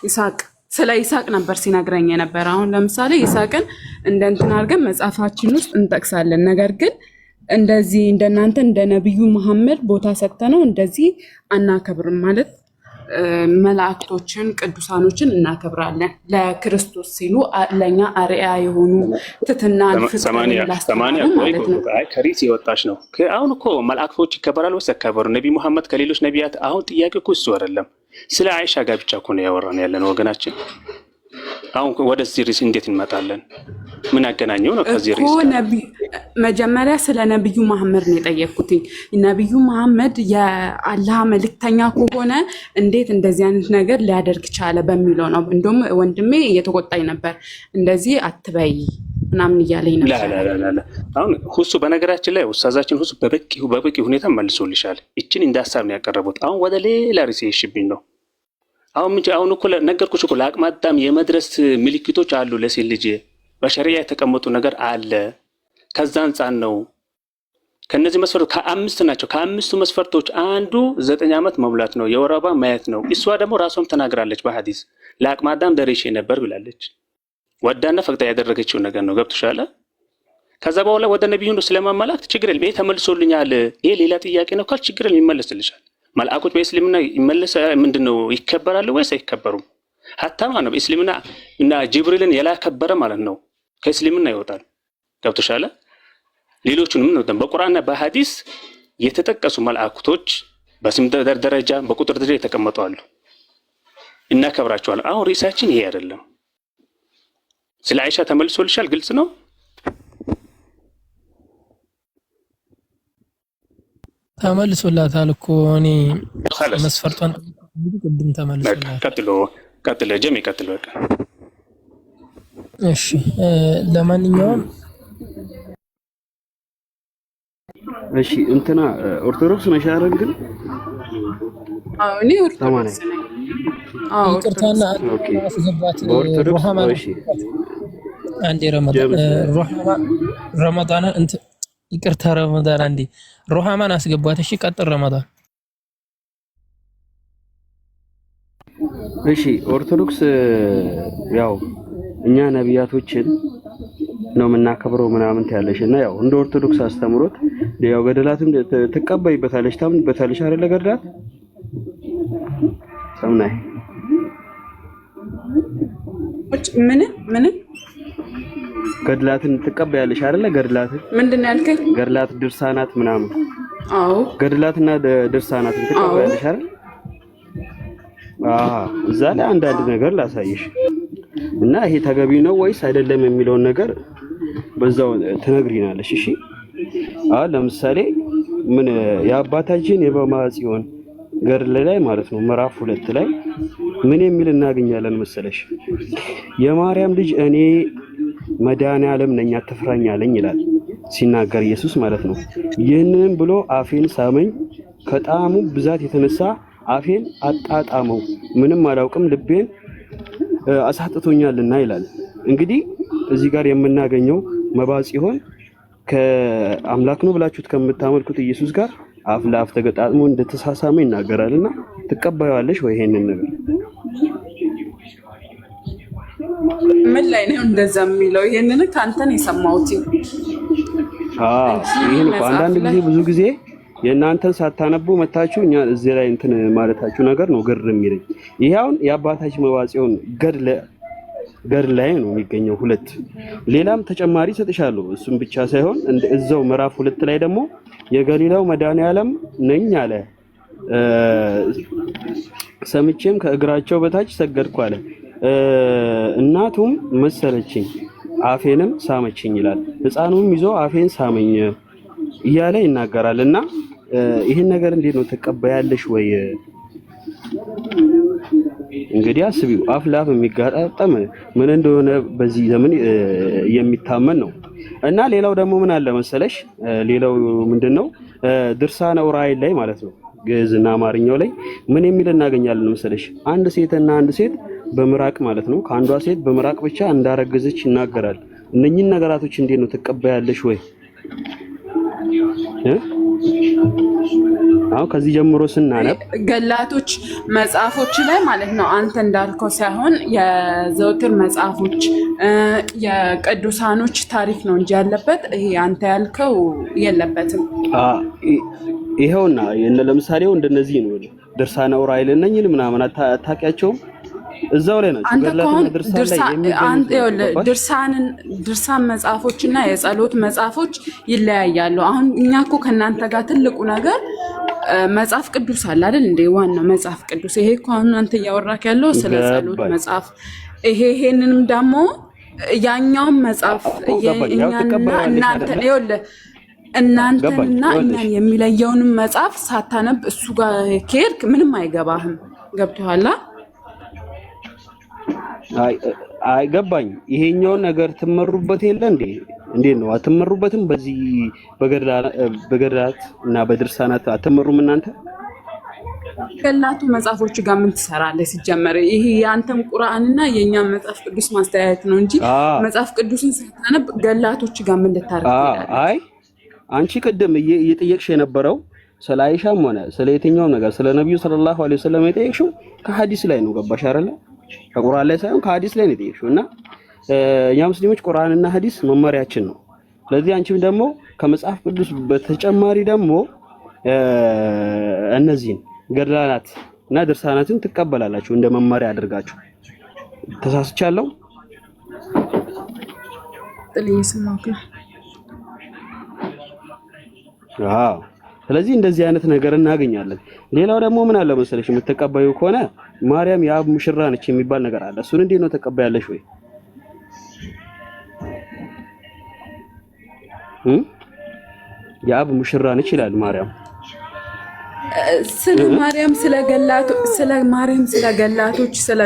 ይስሐቅ፣ ስለ ይስሐቅ ነበር ሲነግረኝ የነበረ። አሁን ለምሳሌ ይስሐቅን እንደ እንትን አድርገን መጽሐፋችን ውስጥ እንጠቅሳለን። ነገር ግን እንደዚህ እንደናንተ እንደ ነቢዩ መሐመድ ቦታ ሰጥተነው እንደዚህ አናከብርም ማለት መላእክቶችን ቅዱሳኖችን እናከብራለን። ለክርስቶስ ሲሉ ለእኛ አርአያ የሆኑ ትትናን ፍቅርን ሰማንያ ሰማንያ ላስተማሩ ቆይ ማለት ቆይ ነው። ቆይ፣ አይ ከርዕስ የወጣሽ ነው። አሁን እኮ መላእክቶች ይከበራሉ ወይስ አይከበሩ? ነቢ ሙሐመድ ከሌሎች ነቢያት፣ አሁን ጥያቄ እኮ እሱ አይደለም። ስለ አይሻ ጋብቻ እኮ ነው ያወራን ያለ ነው ወገናችን። አሁን ወደዚህ ርዕስ እንዴት እንመጣለን? ምን አገናኘው ነው ከዚህ እኮ ርዕስ ጋር? መጀመሪያ ስለ ነቢዩ መሐመድ ነው የጠየቅኩትኝ። ነቢዩ መሐመድ የአላህ መልእክተኛ ከሆነ እንዴት እንደዚህ አይነት ነገር ሊያደርግ ቻለ በሚለው ነው። እንደውም ወንድሜ እየተቆጣኝ ነበር፣ እንደዚህ አትበይ ምናምን እያለኝ ላ ነበረ። ላ ላ ላ፣ አሁን ሁሱ በነገራችን ላይ ኡስታዛችን ሁሱ በበቂ ሁኔታ መልሶልሻል። ይችን እንደ ሀሳብ ነው ያቀረቡት። አሁን ወደ ሌላ ርዕስ ይሽብኝ ነው። አሁን ምን አሁን እኮ ነገርኩሽ እኮ፣ ለአቅመ አዳም የመድረስ ምልክቶች አሉ። ለሴት ልጅ በሸሪያ የተቀመጡ ነገር አለ። ከዛ አንጻር ነው። ከነዚህ መስፈርቶች ከአምስት ናቸው። ከአምስቱ መስፈርቶች አንዱ 9 ዓመት መሙላት ነው፣ የወር አበባ ማየት ነው። እሷ ደግሞ ራሷም ተናግራለች በሐዲስ፣ ለአቅመ አዳም ደርሼ ነበር ብላለች። ወዳና ፈቅዳ ያደረገችው ነገር ነው። ገብቶሻል? ከዛ በኋላ ወደ ነቢዩ ነው ስለማመላክት ችግር የለም። ይሄ ተመልሶልኛል፣ ይሄ ሌላ ጥያቄ ነው ካል ችግር የለም፣ ይመለስልሻል። መልአኮች በእስልምና ይመለስ ምንድን ነው ይከበራሉ ወይስ አይከበሩም? ሀታ ማለት ነው በእስልምና እና ጅብሪልን ያላከበረ ማለት ነው ከእስልምና ይወጣል። ገብቶሻል? ሌሎቹንም ነው በቁርአንና በሐዲስ የተጠቀሱ መልአክቶች በስም ደረጃ በቁጥር ደረጃ የተቀመጡ አሉ። እናከብራቸዋለን። አሁን ርዕሳችን ይሄ አይደለም። ስለ አይሻ ተመልሶልሻል? ግልጽ ነው። ተመልሶላታል እኮ፣ እኔ خلاص መስፈርቷን ቅድም በቃ ተመልሶላታል። ቀጥሎ ቀጥሎ ጀሚ ቀጥሎ በቃ። እሺ፣ ለማንኛውም እሺ እንትና ኦርቶዶክስ ነሽ አይደል? ግን አዎ እኔ ሰማንያ ኦርቶዶክስ ነኝ። አዎ ይቅርታና ኦርቶዶክስ ነኝ። okay አስገባት በኦርቶዶክስ ሩሃማን እሺ አስገባት። አንዴ ረመዳን ጀምስ ሩሃማ ረመዳን እንት ይቅርታ ረመዳን፣ አንዴ ሩሃማን አስገባት። እሺ ቀጥል ረመዳን። እሺ ኦርቶዶክስ ያው እኛ ነቢያቶችን ነው የምናከብረው ምናምን ትያለሽ እና ያው እንደ ኦርቶዶክስ አስተምሮት ያው ገድላትም ትቀበይበታለሽ፣ ታምንበታለሽ አይደለ? ገድላት ሰምናይ ምን ምን? ገድላትን ትቀበያለሽ አይደለ? ገድላትን ምንድን ነው ያልከኝ? ገድላት ድርሳናት ምናምን አዎ። ገድላትና ድርሳናትን አዎ። ትቀበያለሽ አይደል? አዎ፣ እዛ ላይ አንዳንድ ነገር ላሳይሽ እና ይሄ ተገቢ ነው ወይስ አይደለም የሚለውን ነገር በዛው ትነግሪናለሽ። እሺ፣ አሁን ለምሳሌ ምን የአባታችን የበማጽዮን ገድል ላይ ማለት ነው ምዕራፍ 2 ላይ ምን የሚል እናገኛለን መሰለሽ? የማርያም ልጅ እኔ መድኃኔዓለም ነኝ አትፍራኝ አለኝ ይላል ሲናገር ኢየሱስ ማለት ነው። ይህንንም ብሎ አፌን ሳመኝ፣ ከጣዕሙ ብዛት የተነሳ አፌን አጣጣመው፣ ምንም አላውቅም፣ ልቤን አሳጥቶኛልና ይላል። እንግዲህ እዚህ ጋር የምናገኘው መባጽዮን ከአምላክ ነው ብላችሁት ከምታመልኩት ኢየሱስ ጋር አፍ ለአፍ ተገጣጥሞ እንደተሳሳመ ይናገራልና ትቀበያለሽ ወይ ይሄንን ነገር? ምን ላይ ነው እንደዛ የሚለው? ይሄንን ከአንተ ነው የሰማሁት አዎ እንጂ ይሄን እኮ መጽሐፍ አንዳንድ ላይ ጊዜ ብዙ ጊዜ የእናንተን ሳታነቡ መታችሁ እኛ እዚህ ላይ እንትን ማለታችሁ ነገር ነው ግር የሚለኝ። ይሄ አሁን የአባታችን መባጽዮን ገድለ ገድል ላይ ነው የሚገኘው። ሁለት ሌላም ተጨማሪ ሰጥሻለሁ። እሱም ብቻ ሳይሆን እዛው ምዕራፍ 2 ላይ ደግሞ የገሊላው መድኃኔዓለም ነኝ አለ። ሰምቼም ከእግራቸው በታች ሰገድኩ አለ። እናቱም መሰለችኝ አፌንም ሳመችኝ ይላል። ሕፃኑም ይዞ አፌን ሳመኝ እያለ ይናገራል። እና ይህን ነገር እንዴት ነው ትቀበያለሽ ወይ? እንግዲህ አስቢው፣ አፍ ለአፍ የሚጋጣጠም ምን እንደሆነ በዚህ ዘመን የሚታመን ነው። እና ሌላው ደግሞ ምን አለ መሰለሽ፣ ሌላው ምንድነው ድርሳነ ዑራኤል ላይ ማለት ነው ግዕዝና አማርኛው ላይ ምን የሚል እናገኛለን መሰለሽ? አንድ ሴትና አንድ ሴት በምራቅ ማለት ነው ከአንዷ ሴት በምራቅ ብቻ እንዳረገዘች ይናገራል። እነኚህን ነገራቶች እንዴት ነው ትቀበያለሽ ወይ? አሁን ከዚህ ጀምሮ ስናነብ ገላቶች መጽሐፎች ላይ ማለት ነው አንተ እንዳልከው ሳይሆን የዘውትር መጽሐፎች የቅዱሳኖች ታሪክ ነው እንጂ ያለበት ይሄ አንተ ያልከው የለበትም። ይኸውና ለምሳሌው እንደነዚህ ነው ድርሳነ ዑራኤል እነኝህን ምናምን አታውቂያቸውም? እዛው ላይ ናቸው። አንተ እኮ አሁን ድርሳን መጽሐፎች እና የጸሎት መጽሐፎች ይለያያሉ። አሁን እኛ እኮ ከእናንተ ጋር ትልቁ ነገር መጽሐፍ ቅዱስ አለ አይደል እንዴ? ዋናው መጽሐፍ ቅዱስ ይሄ እኮ አሁን አንተ እያወራክ ያለው ስለ ጸሎት መጽሐፍ ይሄ ይሄንንም ደግሞ ያኛውን መጽሐፍ እኛና እናንተ ይኸውልህ እናንተንና እኛን የሚለየውንም መጽሐፍ ሳታነብ እሱ ጋር ከሄድክ ምንም አይገባህም። ገብቶሃል? አይ ገባኝ። ይሄኛውን ነገር ትመሩበት የለ እንዴ? እንዴት ነው አትመሩበትም? በዚህ በገድላት እና በድርሳናት አትመሩም እናንተ? ገላቱ መጽሐፎች ጋር ምን ትሰራለህ? ሲጀመር ይሄ የአንተም ቁርአንና የእኛም መጽሐፍ ቅዱስ ማስተያየት ነው እንጂ መጽሐፍ ቅዱስን ሳታነብ ገላቶች ጋር ምን ልታደርግ ትሄዳለህ? አይ አንቺ ቅድም እየጠየቅሽ የነበረው ስለ አይሻም ሆነ ስለ የትኛውም ነገር ስለ ነቢዩ ሰለላሁ ዐለይሂ ወሰለም የጠየቅሽው ከሐዲስ ላይ ነው። ገባሽ አይደለ? ከቁርአን ላይ ሳይሆን ከሐዲስ ላይ ነው የጠየቅሽው። እና እኛ ሙስሊሞች ቁርአንና ሐዲስ መመሪያችን ነው። ስለዚህ አንቺም ደግሞ ከመጽሐፍ ቅዱስ በተጨማሪ ደግሞ እነዚህን ገድላናት እና ድርሳናትን ትቀበላላችሁ እንደ መመሪያ አድርጋችሁ። ተሳስቻለሁ? አዎ። ስለዚህ እንደዚህ አይነት ነገር እናገኛለን። ሌላው ደግሞ ምን አለ መሰለሽ የምትቀበዩ ከሆነ ማርያም የአብ ሙሽራ ነች የሚባል ነገር አለ። እሱን እንዴት ነው ተቀበያለሽ ወይ? የአብ ሙሽራ ነች ይላል ማርያም። ስለ ማርያም ስለ ገላቶ ስለ ማርያም ስለ ገላቶች ስለ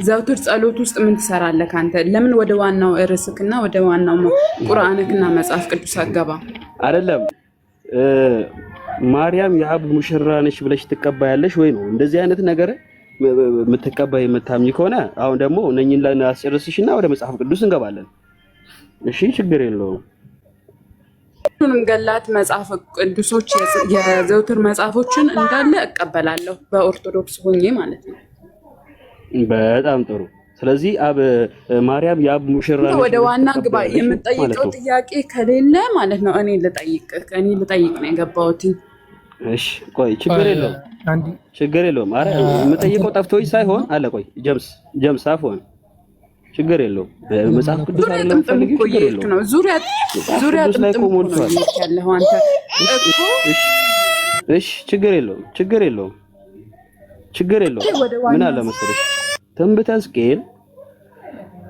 ዘውትር ጸሎት ውስጥ ምን ትሰራለህ አንተ? ለምን ወደ ዋናው ርዕስክና ወደ ዋናው ቁርአንክና መጽሐፍ ቅዱስ አገባ? አይደለም ማርያም የአብ ሙሽራ ነች ብለሽ ትቀባያለሽ ወይ ነው። እንደዚህ አይነት ነገር የምትቀባይ የምታምኝ ከሆነ አሁን ደግሞ እነኝን ላስጨርስሽና ወደ መጽሐፍ ቅዱስ እንገባለን። እሺ፣ ችግር የለውም። ሁሉንም ገላት መጽሐፍ ቅዱሶች የዘውትር መጽሐፎችን እንዳለ እቀበላለሁ በኦርቶዶክስ ሆኜ ማለት ነው። በጣም ጥሩ። ስለዚህ አብ ማርያም የአብ ሙሽራ ነች ወደ ብለሽ ዋና ግባ። ትቀበያለሽ ማለት የምጠይቀው ነው። ጥያቄ ከሌለ ማለት ነው እኔ ልጠይቅ ነው የገባሁት። እሺ ቆይ፣ ችግር የለውም አንድ ችግር የለውም። አረ የምጠይቀው ጠፍቶኝ ሳይሆን አለ። ቆይ ጀምስ ጀምስ አፍዋን ችግር የለውም። መጽሐፍ ቅዱስ ዙሪያ አይደለም ጥምጥም የምትፈልጊው? እኮ ችግር እየሄድክ የለውም። ነው። ዙሪያ መጽሐፍ ዙሪያ ቅዱስ ላይ ጥምጥም እኮ እኮ ነው ሞልቷል። እየሄድክ ያለኸው አንተ እሺ እኮ። እሺ እሺ፣ ችግር የለውም ችግር የለውም ችግር የለውም። ወደ ምን ዋናው አለ መሰለሽ ትንቢተ ሕዝቅኤል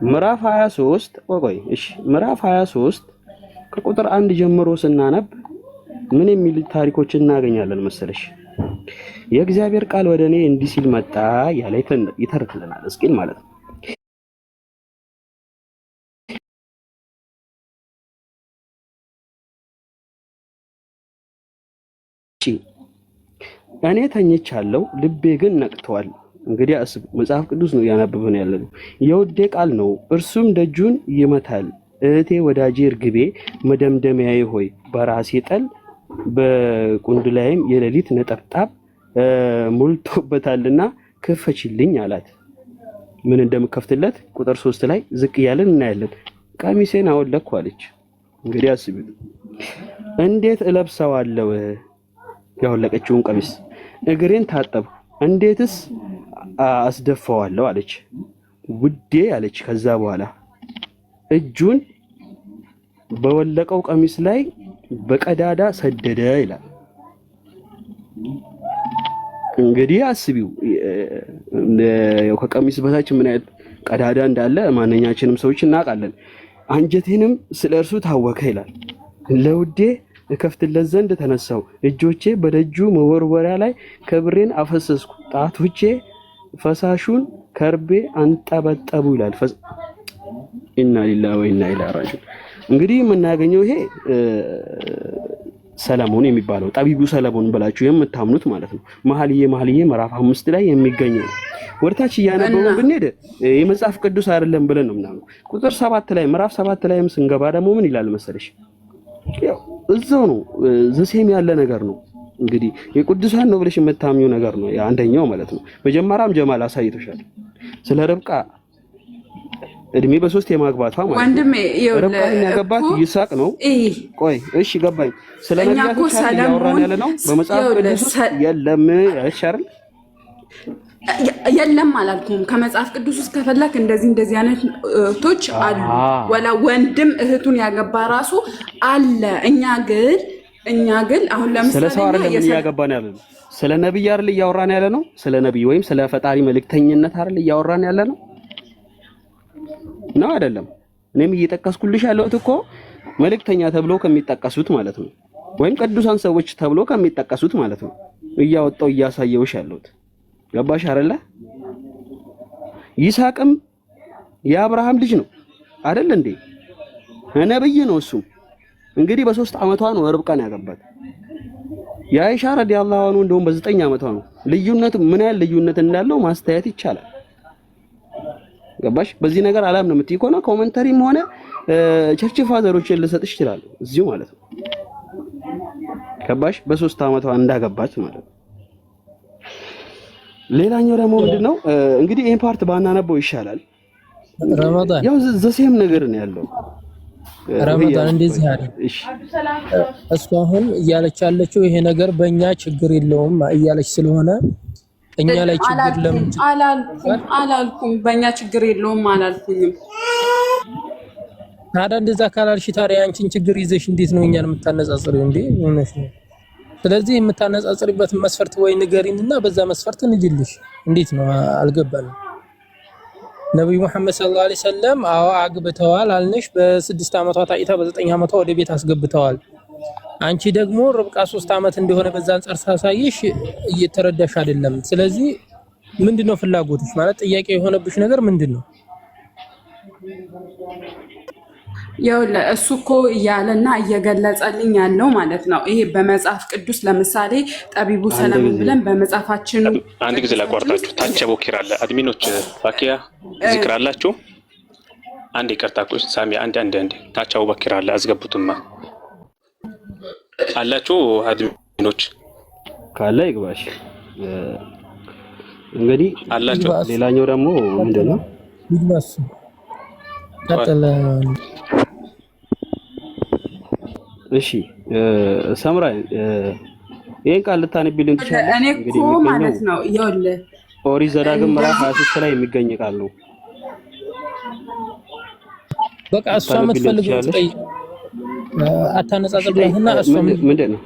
ምዕራፍ 23 ቆይ ቆይ፣ እሺ ምዕራፍ 23 ከቁጥር 1 ጀምሮ ስናነብ ምን የሚል ታሪኮችን እናገኛለን መሰለሽ? የእግዚአብሔር ቃል ወደ እኔ እንዲህ ሲል መጣ ያለ ይተርክልናል ሕዝቅኤል ማለት ነው። እኔ ተኝቻለሁ፣ ልቤ ግን ነቅቷል። እንግዲህ አስብ፣ መጽሐፍ ቅዱስ ነው እያነበብን ያለነው። የውዴ ቃል ነው፣ እርሱም ደጁን ይመታል። እህቴ ወዳጄ እርግቤ መደምደሚያዬ ሆይ በራሴ ጠል በቁንድላይም የሌሊት ነጠብጣብ ሞልቶበታልና ክፈችልኝ አላት። ምን እንደምከፍትለት ቁጥር 3 ላይ ዝቅ እያለን እናያለን። ቀሚሴን አወለቅኩ አለች። እንግዲህ አስቢ፣ እንዴት እለብሰዋለሁ? ያወለቀችውን ቀሚስ እግሬን ታጠብኩ፣ እንዴትስ አስደፋዋለሁ አለች። ውዴ አለች። ከዛ በኋላ እጁን በወለቀው ቀሚስ ላይ በቀዳዳ ሰደደ ይላል። እንግዲህ አስቢው ከቀሚስ በታች ምን አይነት ቀዳዳ እንዳለ ማንኛችንም ሰዎች እናውቃለን። አንጀቴንም ስለ እርሱ ታወከ ይላል። ለውዴ እከፍትለት ዘንድ ተነሳው፣ እጆቼ በደጁ መወርወሪያ ላይ ከብሬን አፈሰስኩ፣ ጣቶቼ ፈሳሹን ከርቤ አንጠበጠቡ ይላል። ኢና ሊላሂ ወኢና ኢለይሂ ራጂዑን። እንግዲህ የምናገኘው ይሄ ሰለሞን የሚባለው ጠቢቡ ሰለሞን ብላችሁ የምታምኑት ማለት ነው። መኃልየ መኃልየ ምዕራፍ 5 ላይ የሚገኘው ነው። ወደታች እያነበቡ ብንሄድ የመጽሐፍ ቅዱስ አይደለም ብለን ነው ምናምን። ቁጥር 7 ላይ ምዕራፍ 7 ላይም ስንገባ ደግሞ ምን ይላል መሰለሽ? ያው እዛው ነው፣ the same ያለ ነገር ነው። እንግዲህ የቅዱሳን ነው ብለሽ የምታምኚው ነገር ነው አንደኛው ማለት ነው። መጀመሪያም ጀማል አሳይቶሻል ስለ ርብቃ እድሜ በሶስት የማግባቷ ማለት ነው። ወንድሜ ርብቃን ያገባት ይስሐቅ ነው። ቆይ እሺ ገባኝ። ስለ ነቢያቶች እያወራን ያለ ነው። በመጽሐፍ ቅዱስ የለም። እሺ አይደል? የለም አላልኩም። ከመጽሐፍ ቅዱስ ውስጥ ከፈለክ እንደዚህ እንደዚህ አይነት እህቶች አሉ። ወላ ወንድም እህቱን ያገባ ራሱ አለ። እኛ ግን አሁን ለምሳሌ ስለ ሰው አይደለም እያገባን ያለ ነው። ስለ ነብይ አይደል እያወራን ያለ ነው። ስለ ነብይ ወይም ስለ ፈጣሪ መልእክተኝነት አይደል እያወራን ያለ ነው ነው አይደለም? እኔም እየጠቀስኩልሽ ያለሁት እኮ መልእክተኛ ተብሎ ከሚጠቀሱት ማለት ነው፣ ወይም ቅዱሳን ሰዎች ተብሎ ከሚጠቀሱት ማለት ነው። እያወጣው እያሳየውሽ ያለሁት ገባሽ አይደለ? ይስሐቅም የአብርሃም ልጅ ነው አይደል እንዴ? ነብይ ነው እሱም። እንግዲህ በ3 ዓመቷ ነው ርብቃን ያገባት። የአይሻ ረዲየላሁ ዐንሁ እንደውም በ9 ዓመቷ ነው። ልዩነቱ ምን ያህል ልዩነት እንዳለው ማስተያየት ይቻላል። ገባሽ? በዚህ ነገር አላምንም የምትይ ከሆነ commentary ም ሆነ church father ኦችን ልሰጥሽ እችላለሁ እዚሁ ማለት ነው። ገባሽ? በ3 ዓመቷ እንዳገባች ማለት ነው። ሌላኛው ደግሞ ምንድነው እንግዲህ ይሄን part ባናነበው ይሻላል። ረመዳን ያው the same ነገር ነው ያለው። ረመዳን እንደዚህ አለ። እሺ እሱ አሁን እያለች ያለችው ይሄ ነገር በእኛ ችግር የለውም እያለች ስለሆነ እኛ ላይ ችግር ለምን አላልኩም፣ በእኛ ችግር የለውም አላልኩኝም። ታዲያ እንደዛ ካላልሽ ታዲያ ያንቺን ችግር ይዘሽ እንዴት ነው እኛን የምታነጻጽሪው? እንዴ እውነት ነው። ስለዚህ የምታነጻጽሪበት መስፈርት ወይ ንገሪንና በዛ መስፈርት እንጅልሽ። እንዴት ነው አልገባንም። ነብዩ መሐመድ ሰለላሁ ዐለይሂ ወሰለም አዎ አግብተዋል አልንሽ። በ6 ዓመቷ ታይታ በ9 ዓመቷ ወደ ቤት አስገብተዋል። አንቺ ደግሞ ርብቃ 3 ዓመት እንደሆነ በዛ አንጻር ሳሳይሽ እየተረዳሽ አይደለም። ስለዚህ ምንድነው ፍላጎትሽ? ማለት ጥያቄ የሆነብሽ ነገር ምንድነው? ይኸውልህ እሱ እኮ እያለና እየገለጸልኝ ያለው ማለት ነው። ይሄ በመጽሐፍ ቅዱስ ለምሳሌ ጠቢቡ ሰለሞን ብለን በመጽሐፋችን አንድ ጊዜ ላቋርጣችሁ። ታች ቦኪር አለ። admin ኦች ባኪያ ዚክር አላችሁ? አንድ ይቅርታ ሳሚ፣ አንድ አንድ አንድ ታች አቡበኪር አለ። አስገቡትማ አላችሁ admin ኦች ካለ ይግባሽ። እንግዲህ አላችሁ። ሌላኛው ደግሞ ምንድን ነው? ይግባስ ቀጥል። እሺ ሰምራ ይሄን ቃል ልታነቢልን ትችላለሽ? እኔ እኮ ማለት ነው ይኸውልህ ኦሪት ዘዳግም ምዕራፍ 23 ላይ የሚገኝ ቃል ነው። በቃ እሷ የምትፈልገው ትጠይቅ፣ አታነጻጽርና እሷ ምንድን ነው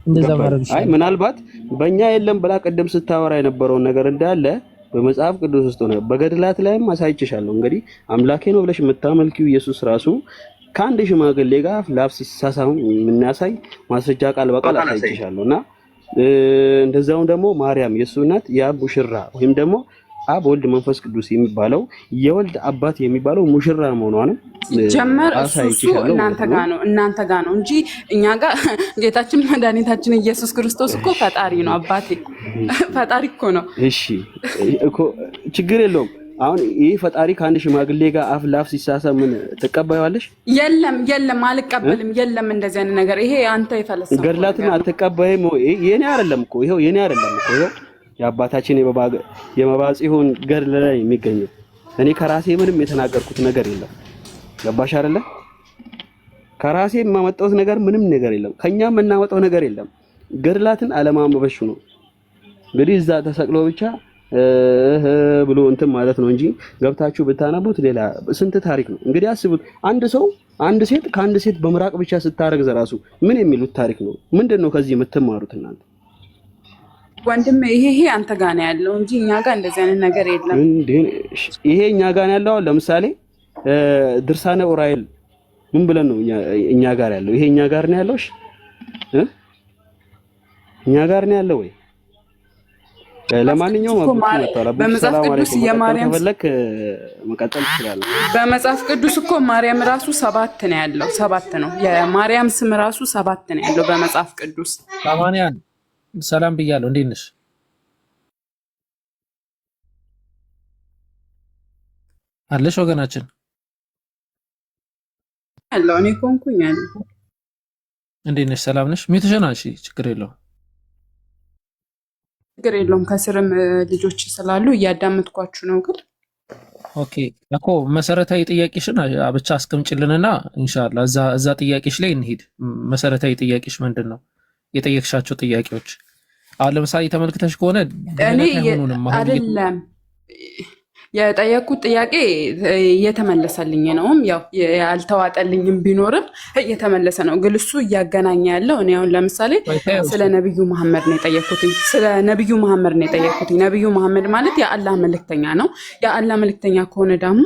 እንደዛ ማድረግ አይ ምናልባት በእኛ የለም ብላ ቅድም ስታወራ የነበረውን ነገር እንዳለ በመጽሐፍ ቅዱስ ውስጥ ሆነ በገድላት ላይም አሳይቼሻለሁ። እንግዲህ አምላኬ ነው ብለሽ የምታመልኪው ኢየሱስ ራሱ ከአንድ ሽማግሌ ጋር ላፍ ሲሳሳም የምናሳይ ማስረጃ ቃል በቃል አሳይቼሻለሁ። እና እንደዛውም ደግሞ ማርያም የእሱ እናት የአብ ሙሽራ ወይም ደግሞ አብ ወልድ መንፈስ ቅዱስ የሚባለው የወልድ አባት የሚባለው ሙሽራ መሆኗንም ሲጀመር እሱ እናንተ ጋ ነው እናንተ ጋ ነው እንጂ እኛ ጋር ጌታችን መድኃኒታችን ኢየሱስ ክርስቶስ እኮ ፈጣሪ ነው። አባቴ ፈጣሪ እኮ ነው። እሺ እኮ ችግር የለውም። አሁን ይህ ፈጣሪ ከአንድ ሽማግሌ ጋር አፍ ለአፍ ሲሳሳም ምን ትቀበይዋለሽ? የለም የለም፣ አልቀበልም። የለም እንደዚህ አይነት ነገር ይሄ አንተ የፈለሰፍከው ገድላትን አትቀበይም? የኔ አይደለም እኮ ይኸው፣ የኔ አይደለም እኮ ይኸው የአባታችን የመባጽዮን ገድል ላይ የሚገኘው። እኔ ከራሴ ምንም የተናገርኩት ነገር የለም። ገባሽ አይደለ? ከራሴ የማመጣሁት ነገር ምንም ነገር የለም። ከኛ የምናመጣው ነገር የለም። ገድላትን አለማንበብሽ ነው። እንግዲህ እዛ ተሰቅሎ ብቻ እህ ብሎ እንትን ማለት ነው እንጂ ገብታችሁ ብታነቡት ሌላ ስንት ታሪክ ነው። እንግዲህ አስቡት፣ አንድ ሰው አንድ ሴት ከአንድ ሴት በምራቅ ብቻ ስታረግዝ ራሱ ምን የሚሉት ታሪክ ነው? ምንድን ነው ከዚህ የምትማሩት እናንተ? ወንድም ይሄ አንተ ጋር ነው ያለው እንጂ እኛ ጋር እንደዚህ አይነት ነገር የለም። እንዴ ይሄ እኛ ጋር ነው ያለው። አሁን ለምሳሌ ድርሳነ ኡራኤል ምን ብለን ነው እኛ ጋር ያለው? ይሄ እኛ ጋር ነው ያለው? እሺ እ እኛ ጋር ነው ያለው ወይ? ለማንኛውም እኮ አቡኪ መጥቷል። አቡኪ በመጽሐፍ ሰላም ቅዱስ አለይኩም። መቀጠል የማርያም ከፈለክ መቀጠል ትችላለህ። በመጽሐፍ ቅዱስ እኮ ማርያም ራሱ ሰባት ነው ያለው። ሰባት ነው የማርያም ስም ራሱ ሰባት ነው ያለው በመጽሐፍ ቅዱስ። ሰማንያን ሰላም ብያለሁ። እንዴት ነሽ አለሽ ወገናችን? ያለው እኔ ኮንኩኝ ያለው እንዴት ነሽ? ሰላም ነሽ? mute ሽን አንሺ፣ ችግር የለውም። ችግር የለውም። ከስርም ልጆች ስላሉ እያዳመጥኳችሁ ነው። ግን okay እኮ መሰረታዊ ጥያቄሽን ብቻ አስቀምጭልንና ኢንሻአላህ እዛ ጥያቄሽ ላይ እንሂድ። መሰረታዊ ጥያቄሽ ምንድን ነው? የጠየቅሻቸው ጥያቄዎች አሁን ለምሳሌ ተመልክተሽ ከሆነ እኔ ድህነት አይሆኑንም። አሁን አይደለም የጠየቅኩት ጥያቄ እየተመለሰልኝ ነውም ያው ያልተዋጠልኝም ቢኖርም እየተመለሰ ነው። ግን እሱ እያገናኘ ያለው እኔ አሁን ለምሳሌ ስለ ነብዩ መሐመድ ነው የጠየቅኩትኝ። ስለ ነብዩ መሐመድ ነው የጠየቅኩትኝ። ነብዩ መሐመድ ማለት የአላህ መልእክተኛ ነው። የአላህ መልእክተኛ ከሆነ ደግሞ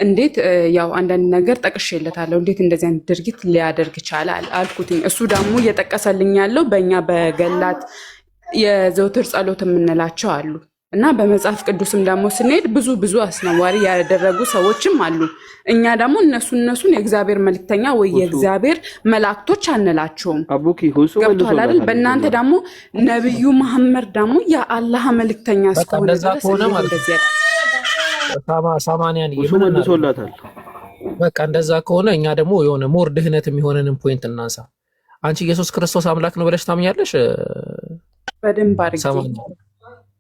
እንዴት ያው አንዳንድ ነገር ጠቅሼለታለሁ። እንዴት እንደዚህ አይነት ድርጊት ሊያደርግ ቻለ አልኩትኝ። እሱ ደግሞ እየጠቀሰልኝ ያለው በእኛ በገላት የዘውትር ጸሎት የምንላቸው አሉ እና በመጽሐፍ ቅዱስም ደግሞ ስንሄድ ብዙ ብዙ አስነዋሪ ያደረጉ ሰዎችም አሉ። እኛ ደግሞ እነሱን የእግዚአብሔር መልእክተኛ ወይ ሁሱ የእግዚአብሔር መላእክቶች አንላቸውም። አቡኪ ሁሱ ገብቶሃል አይደል? መልሶላታል። በእናንተ መጀመሪያ ደግሞ ነብዩ መሐመድ ደግሞ የአላህ መልእክተኛ በቃ እስከሆነ እንደዛ ድረስ ከሆነ እንዴት ማለት ነው እንደዚህ ሳማንያን ሁሱ ምን እናድርግ? መልሶላታል። በቃ እንደዛ ከሆነ እኛ ደግሞ የሆነ more ድህነት የሚሆነንን point እናንሳ። አንቺ ኢየሱስ ክርስቶስ አምላክ ነው ብለሽ ታምኛለሽ? በደንብ አድርጌ ሰማንያ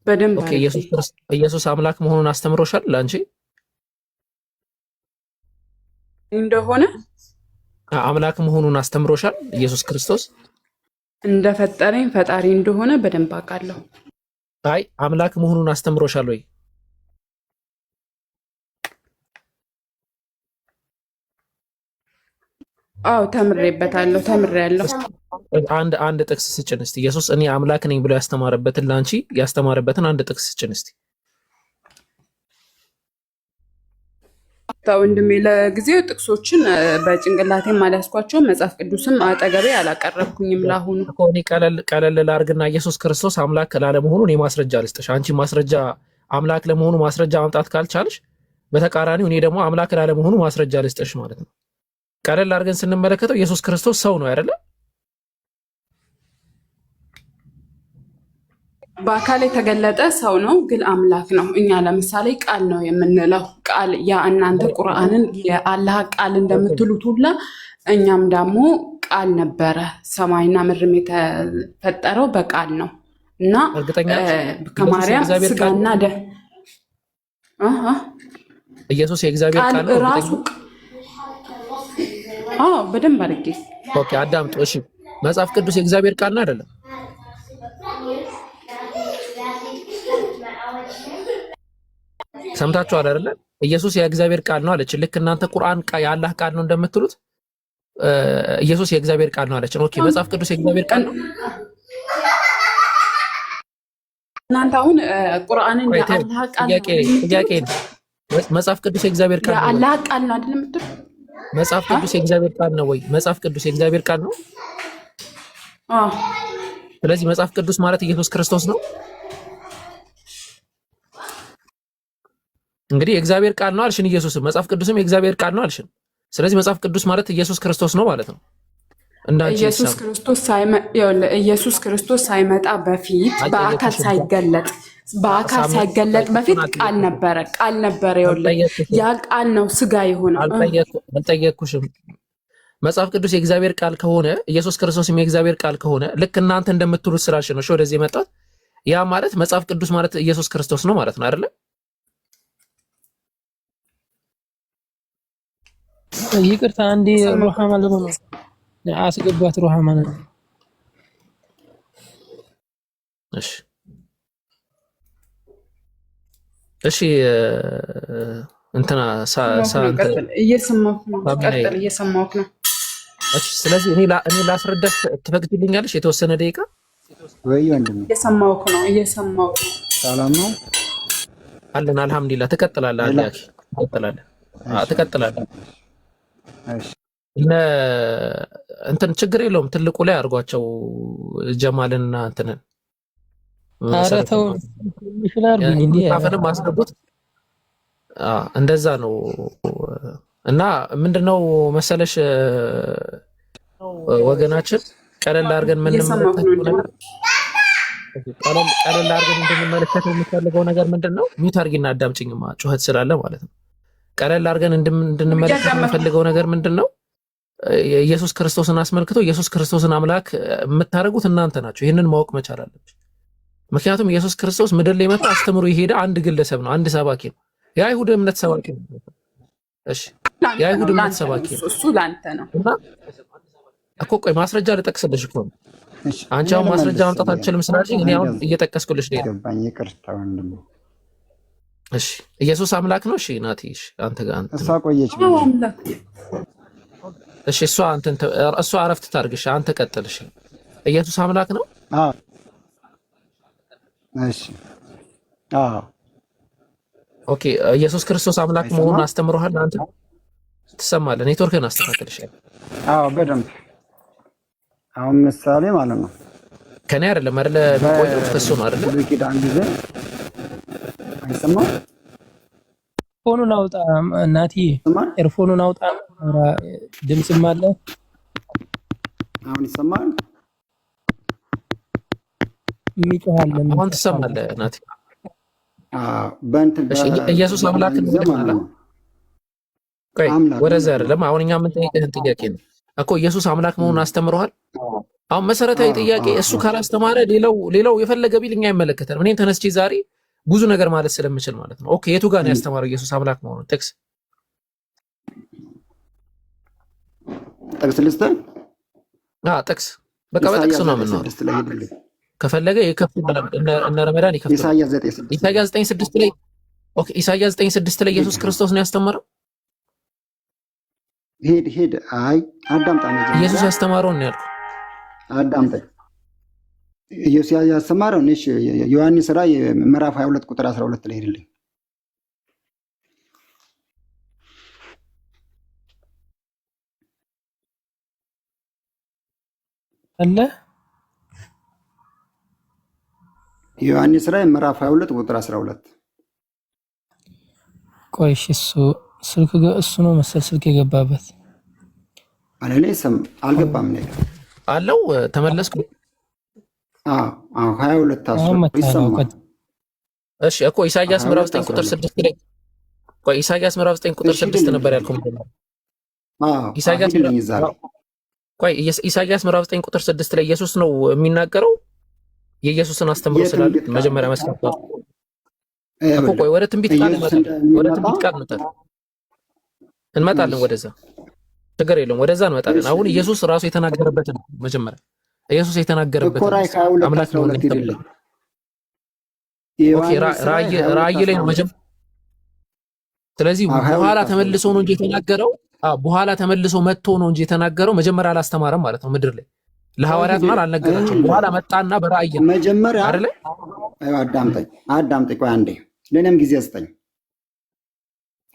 በደንብ okay። አድርጌ ኢየሱስ አምላክ መሆኑን አስተምሮሻል ለአንቺ? እንደሆነ አምላክ መሆኑን አስተምሮሻል ኢየሱስ ክርስቶስ? እንደፈጠረኝ ፈጣሪ እንደሆነ በደንብ አውቃለሁ። አይ አምላክ መሆኑን አስተምሮሻል ወይ? አዎ ተምሬበታለሁ፣ ተምሬያለሁ። አንድ ጥቅስ ስጭን እስቲ። ኢየሱስ እኔ አምላክ ነኝ ብሎ ያስተማረበትን ለአንቺ ያስተማረበትን አንድ ጥቅስ ስጭን እስቲ። ወንድሜ ለጊዜው ጥቅሶችን በጭንቅላቴም አልያዝኳቸውም፣ መጽሐፍ ቅዱስም አጠገቤ አላቀረብኩኝም ለአሁኑ። እኮ እኔ ቀለል ቀለል ላድርግና ኢየሱስ ክርስቶስ አምላክ ላለመሆኑ እኔ ማስረጃ ልስጥሽ። አንቺ ማስረጃ አምላክ ለመሆኑ ማስረጃ ማምጣት ካልቻልሽ፣ በተቃራኒው እኔ ደግሞ አምላክ ላለመሆኑ ማስረጃ ልስጥሽ ማለት ነው። ቀለል አድርገን ስንመለከተው ኢየሱስ ክርስቶስ ሰው ነው አይደለ? በአካል የተገለጠ ሰው ነው፣ ግን አምላክ ነው። እኛ ለምሳሌ ቃል ነው የምንለው። ቃል ያ እናንተ ቁርአንን የአላህ ቃል እንደምትሉት ሁላ እኛም ደግሞ ቃል ነበረ። ሰማይና ምድርም የተፈጠረው በቃል ነው እና እርግጠኛ ነሽ? ኢየሱስ ከማርያም የእግዚአብሔር ቃል ስጋና ነው? ደ አሃ ኢየሱስ የእግዚአብሔር ቃል ቃል ነው? እርግጠኛ? ራሱ አዎ፣ በደንብ አድርጌ okay አዳምጡ። እሺ መጽሐፍ ቅዱስ የእግዚአብሔር ቃል ነው አይደለም? ሰምታችኋል አይደለ? ኢየሱስ የእግዚአብሔር ቃል ነው አለች። ልክ እናንተ ቁርአን የአላህ ቃል ነው እንደምትሉት ኢየሱስ የእግዚአብሔር ቃል ነው አለችን። okay መጽሐፍ ቅዱስ የእግዚአብሔር ቃል ነው? እናንተ አሁን ቁርአንን ቆይ ተይው፣ የአላህ ቃል ነው ጥያቄ ጥያቄ የምትሉት? መጽሐፍ ቅዱስ የእግዚአብሔር ቃል ነው ወይ? የአላህ ቃል ነው አይደል የምትሉት? መጽሐፍ ቅዱስ የእግዚአብሔር ቃል ነው ወይ? መጽሐፍ ቅዱስ የእግዚአብሔር ቃል ነው። አዎ። ስለዚህ መጽሐፍ ቅዱስ ማለት ኢየሱስ ክርስቶስ ነው። እንግዲህ የእግዚአብሔር ቃል ነው አልሽን፣ ኢየሱስም መጽሐፍ ቅዱስም የእግዚአብሔር ቃል ነው አልሽን። ስለዚህ መጽሐፍ ቅዱስ ማለት ኢየሱስ ክርስቶስ ነው ማለት ነው። እንዳንቺ ኢየሱስ ሂሳብ ክርስቶስ ኢየሱስ ክርስቶስ ሳይመጣ በፊት በአካል አልጠየኩሽም። ሳይገለጥ በአካል ሳምንት ሳይገለጥ በፊት ቃል አልጠየኩሽም። ነበረ፣ ቃል ነበረ። ይኸውልህ አልጠየኩሽም። ያ ቃል ነው ስጋ የሆነው። አልጠየኩሽም። መጽሐፍ ቅዱስ የእግዚአብሔር ቃል ከሆነ ኢየሱስ ክርስቶስም የእግዚአብሔር ቃል ከሆነ ልክ እናንተ እንደምትሉት ስላልሽ ነው እሺ ወደዚህ የመጣሁት። ያ ማለት መጽሐፍ ቅዱስ ማለት ኢየሱስ ክርስቶስ ነው ማለት ነው አይደለ? ይቅርታ አንዴ ሩሃማ ለሆነ አስገባት። ሩሃማ ነው። እሺ እሺ እንትና እየሰማሁህ ነው። ቀጥል፣ እየሰማሁህ ነው። እሺ ስለዚህ እኔ ላስረዳሽ ትፈቅጂልኛለሽ? የተወሰነ ደቂቃ ወይ ወንድሜ? እየሰማሁህ ነው። እየሰማሁህ ነው። ሰላም ነው አለን። አልሐምዱሊላህ። ትቀጥላለህ። አሊያኪ ትቀጥላለህ። ትቀጥላለህ። እነ እንትን ችግር የለውም። ትልቁ ላይ አድርጓቸው ጀማልንና እንትንን ኧረ ተው አፈንም አስገቡት። እንደዛ ነው። እና ምንድነው መሰለሽ ወገናችን ቀለል አድርገን የምንመለከተው ነገር ቀለል አድርገን እንድንመለከተው የምፈልገው ነገር ምንድን ነው? mute አድርጊና አዳምጪኝማ ጩኸት ስላለ ማለት ነው። ቀለል አድርገን እንድንመለከተው የምፈልገው ነገር ምንድን ነው? ኢየሱስ ክርስቶስን አስመልክቶ ኢየሱስ ክርስቶስን አምላክ የምታደርጉት እናንተ ናቸው። ይህንን ማወቅ መቻል አለብሽ። ምክንያቱም ኢየሱስ ክርስቶስ ምድር ላይ መጥቶ አስተምሮ የሄደ አንድ ግለሰብ ነው፣ አንድ ሰባኪ ነው። የአይሁድ እምነት ሰባኪ ነው። እሺ የአይሁድ እምነት ሰባኪ ነው። እሱ ላንተ ነው እኮ። ቆይ ማስረጃ ልጠቅስልሽ እኮ ነው። አንቺ አሁን ማስረጃ ማምጣት አልችልም ስላልሽኝ እኔ አሁን እየጠቀስኩልሽ ነው። ገባኝ። ይቅርታ ወንድሜ። እሺ ኢየሱስ አምላክ ነው። እሺ ናቲ፣ እሺ አንተ ጋር አንተ እሷ ቆየች። እሺ እሷ አንተ እሷ አረፍት ታርግሽ፣ አንተ ቀጥል። እሺ ኢየሱስ አምላክ ነው። አዎ እሺ አዎ okay። ኢየሱስ ክርስቶስ አምላክ መሆኑን አስተምሮሃል አንተ? ትሰማለህ? ኔትወርክህን አስተካክል። እሺ አዎ በደንብ አሁን ምሳሌ ማለት ነው ከኔ አይደለም አይደለ የሚቆየው ከእሱ ነው አይደለ? ብሉይ ኪዳን ጊዜ አይሰማም። earphone ኡን አውጣ እናቲ፣ earphone ኡን አውጣ። ድምፅም አለ አሁን ይሰማል። የሚጮህ አለ። አሁን ትሰማለህ ናቲ? በእንትን ኢየሱስ አምላክ ነው። ቆይ ወደዚያ አይደለም። አሁን እኛ የምንጠይቅህን ጥያቄ ነው እኮ ኢየሱስ አምላክ መሆኑን አስተምረዋል። አሁን መሰረታዊ ጥያቄ እሱ ካላስተማረ ሌላው የፈለገ ቢል እኛ አይመለከተንም። እኔም ተነስቼ ዛሬ ብዙ ነገር ማለት ስለምችል ማለት ነው። okay የቱ ጋር ነው ያስተማረው ኢየሱስ አምላክ መሆኑን? ጥቅስ ጥቅስ ልስጥህ? አዎ ጥቅስ። በቃ በጥቅስ ነው የምናወራው። ከፈለገ ይከፍቱልናል፣ እነ ረመዳን ይከፍቱልናል። ኢሳይያስ 9:6 ላይ okay፣ ኢሳይያስ 9:6 ላይ ኢየሱስ ክርስቶስ ነው ያስተማረው። ሄድ ሄድ። አይ አዳምጣ፣ ኢየሱስ ያስተማረውን ነው ያልኩህ። አዳምጠኝ። ኢየሱስ ያስተማረውን እሺ፣ ዮሐንስ ራእይ ምዕራፍ 22 ቁጥር 12 ላይ ሄድልኝ። አለ ዮሐንስ ራእይ ምዕራፍ 22 ቁጥር 12። ቆይ እሺ፣ እሱ ስልክ እሱ ነው መሰል ስልክ የገባበት አለ። ስም አልገባም ነገር አለው። ተመለስኩ። አዎ አዎ፣ 22 10 ይሰማል። እሺ እኮ ኢሳይያስ ምዕራፍ 9 ቁጥር 6 ላይ ቆይ፣ ኢሳይያስ ምዕራፍ 9 ቁጥር 6 ነበር ያልኩህ። አዎ ኢሳይያስ ቆይ፣ ኢሳይያስ ምዕራፍ 9 ቁጥር 6 ላይ ኢየሱስ ነው የሚናገረው። የኢየሱስን አስተምሮ ስላለ መጀመሪያ መስራት እኮ። ቆይ ወደ ትንቢት ቃል እንመጣለን፣ ወደ ትንቢት ቃል እንመጣለን፣ ወደዛ ችግር የለውም፣ ወደዛ እንመጣለን። አሁን ኢየሱስ ራሱ የተናገረበትን መጀመሪያ ኢየሱስ የተናገረበትን አምላክ ነው። okay ራእይ ላይ ነው መጀመሪያ። ስለዚህ በኋላ ተመልሶ ነው እንጂ የተናገረው፣ በኋላ ተመልሶ መጥቶ ነው እንጂ የተናገረው መጀመሪያ አላስተማረም ማለት ነው። ምድር ላይ ለሐዋርያት ማለት አልነገራቸውም። በኋላ መጣና በራእይ ነው መጀመሪያ አይደለ? አዳምጠኝ አዳምጠኝ፣ ቆይ አንዴ ለእኔም ጊዜ ስጠኝ።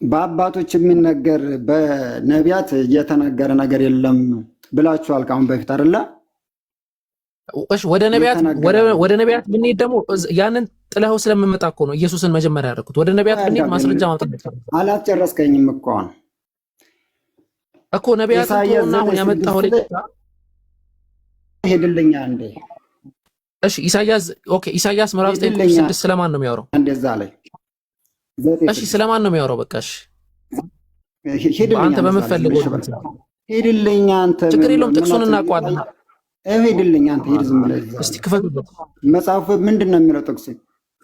በአባቶች የሚነገር በነቢያት እየተነገረ ነገር የለም ብላችኋል ከአሁን በፊት አይደለ? እሺ ወደ ነቢያት ወደ ነቢያት ብንሄድ ደግሞ ያንን ጥለኸው ስለምመጣ እኮ ነው ኢየሱስን መጀመሪያ ያደረኩት። ወደ ነቢያት ብንሄድ ማስረጃ ማምጣት አላስጨረስከኝም እኮ አሁን እኮ ነቢያትን ተውና አሁን ያመጣኸው ላይ ሄድልኛ እንዴ። እሺ ኢሳያስ okay፣ ኢሳያስ ምዕራፍ 9 ቁጥር 6 ስለማን ነው የሚያወራው? እንደዛ ላይ እሺ ስለማን ነው የሚያወራው? በቃ እሺ አንተ በምትፈልገው ሄድልኛ አንተ ችግር የለውም ጥቅሱን እናውቀዋለን። ሄድልኝ አንተ ሄድ ዝም ብለህ እስቲ ክፈቱበት። መጽሐፉ ምንድን ነው የሚለው? ጥቅሱ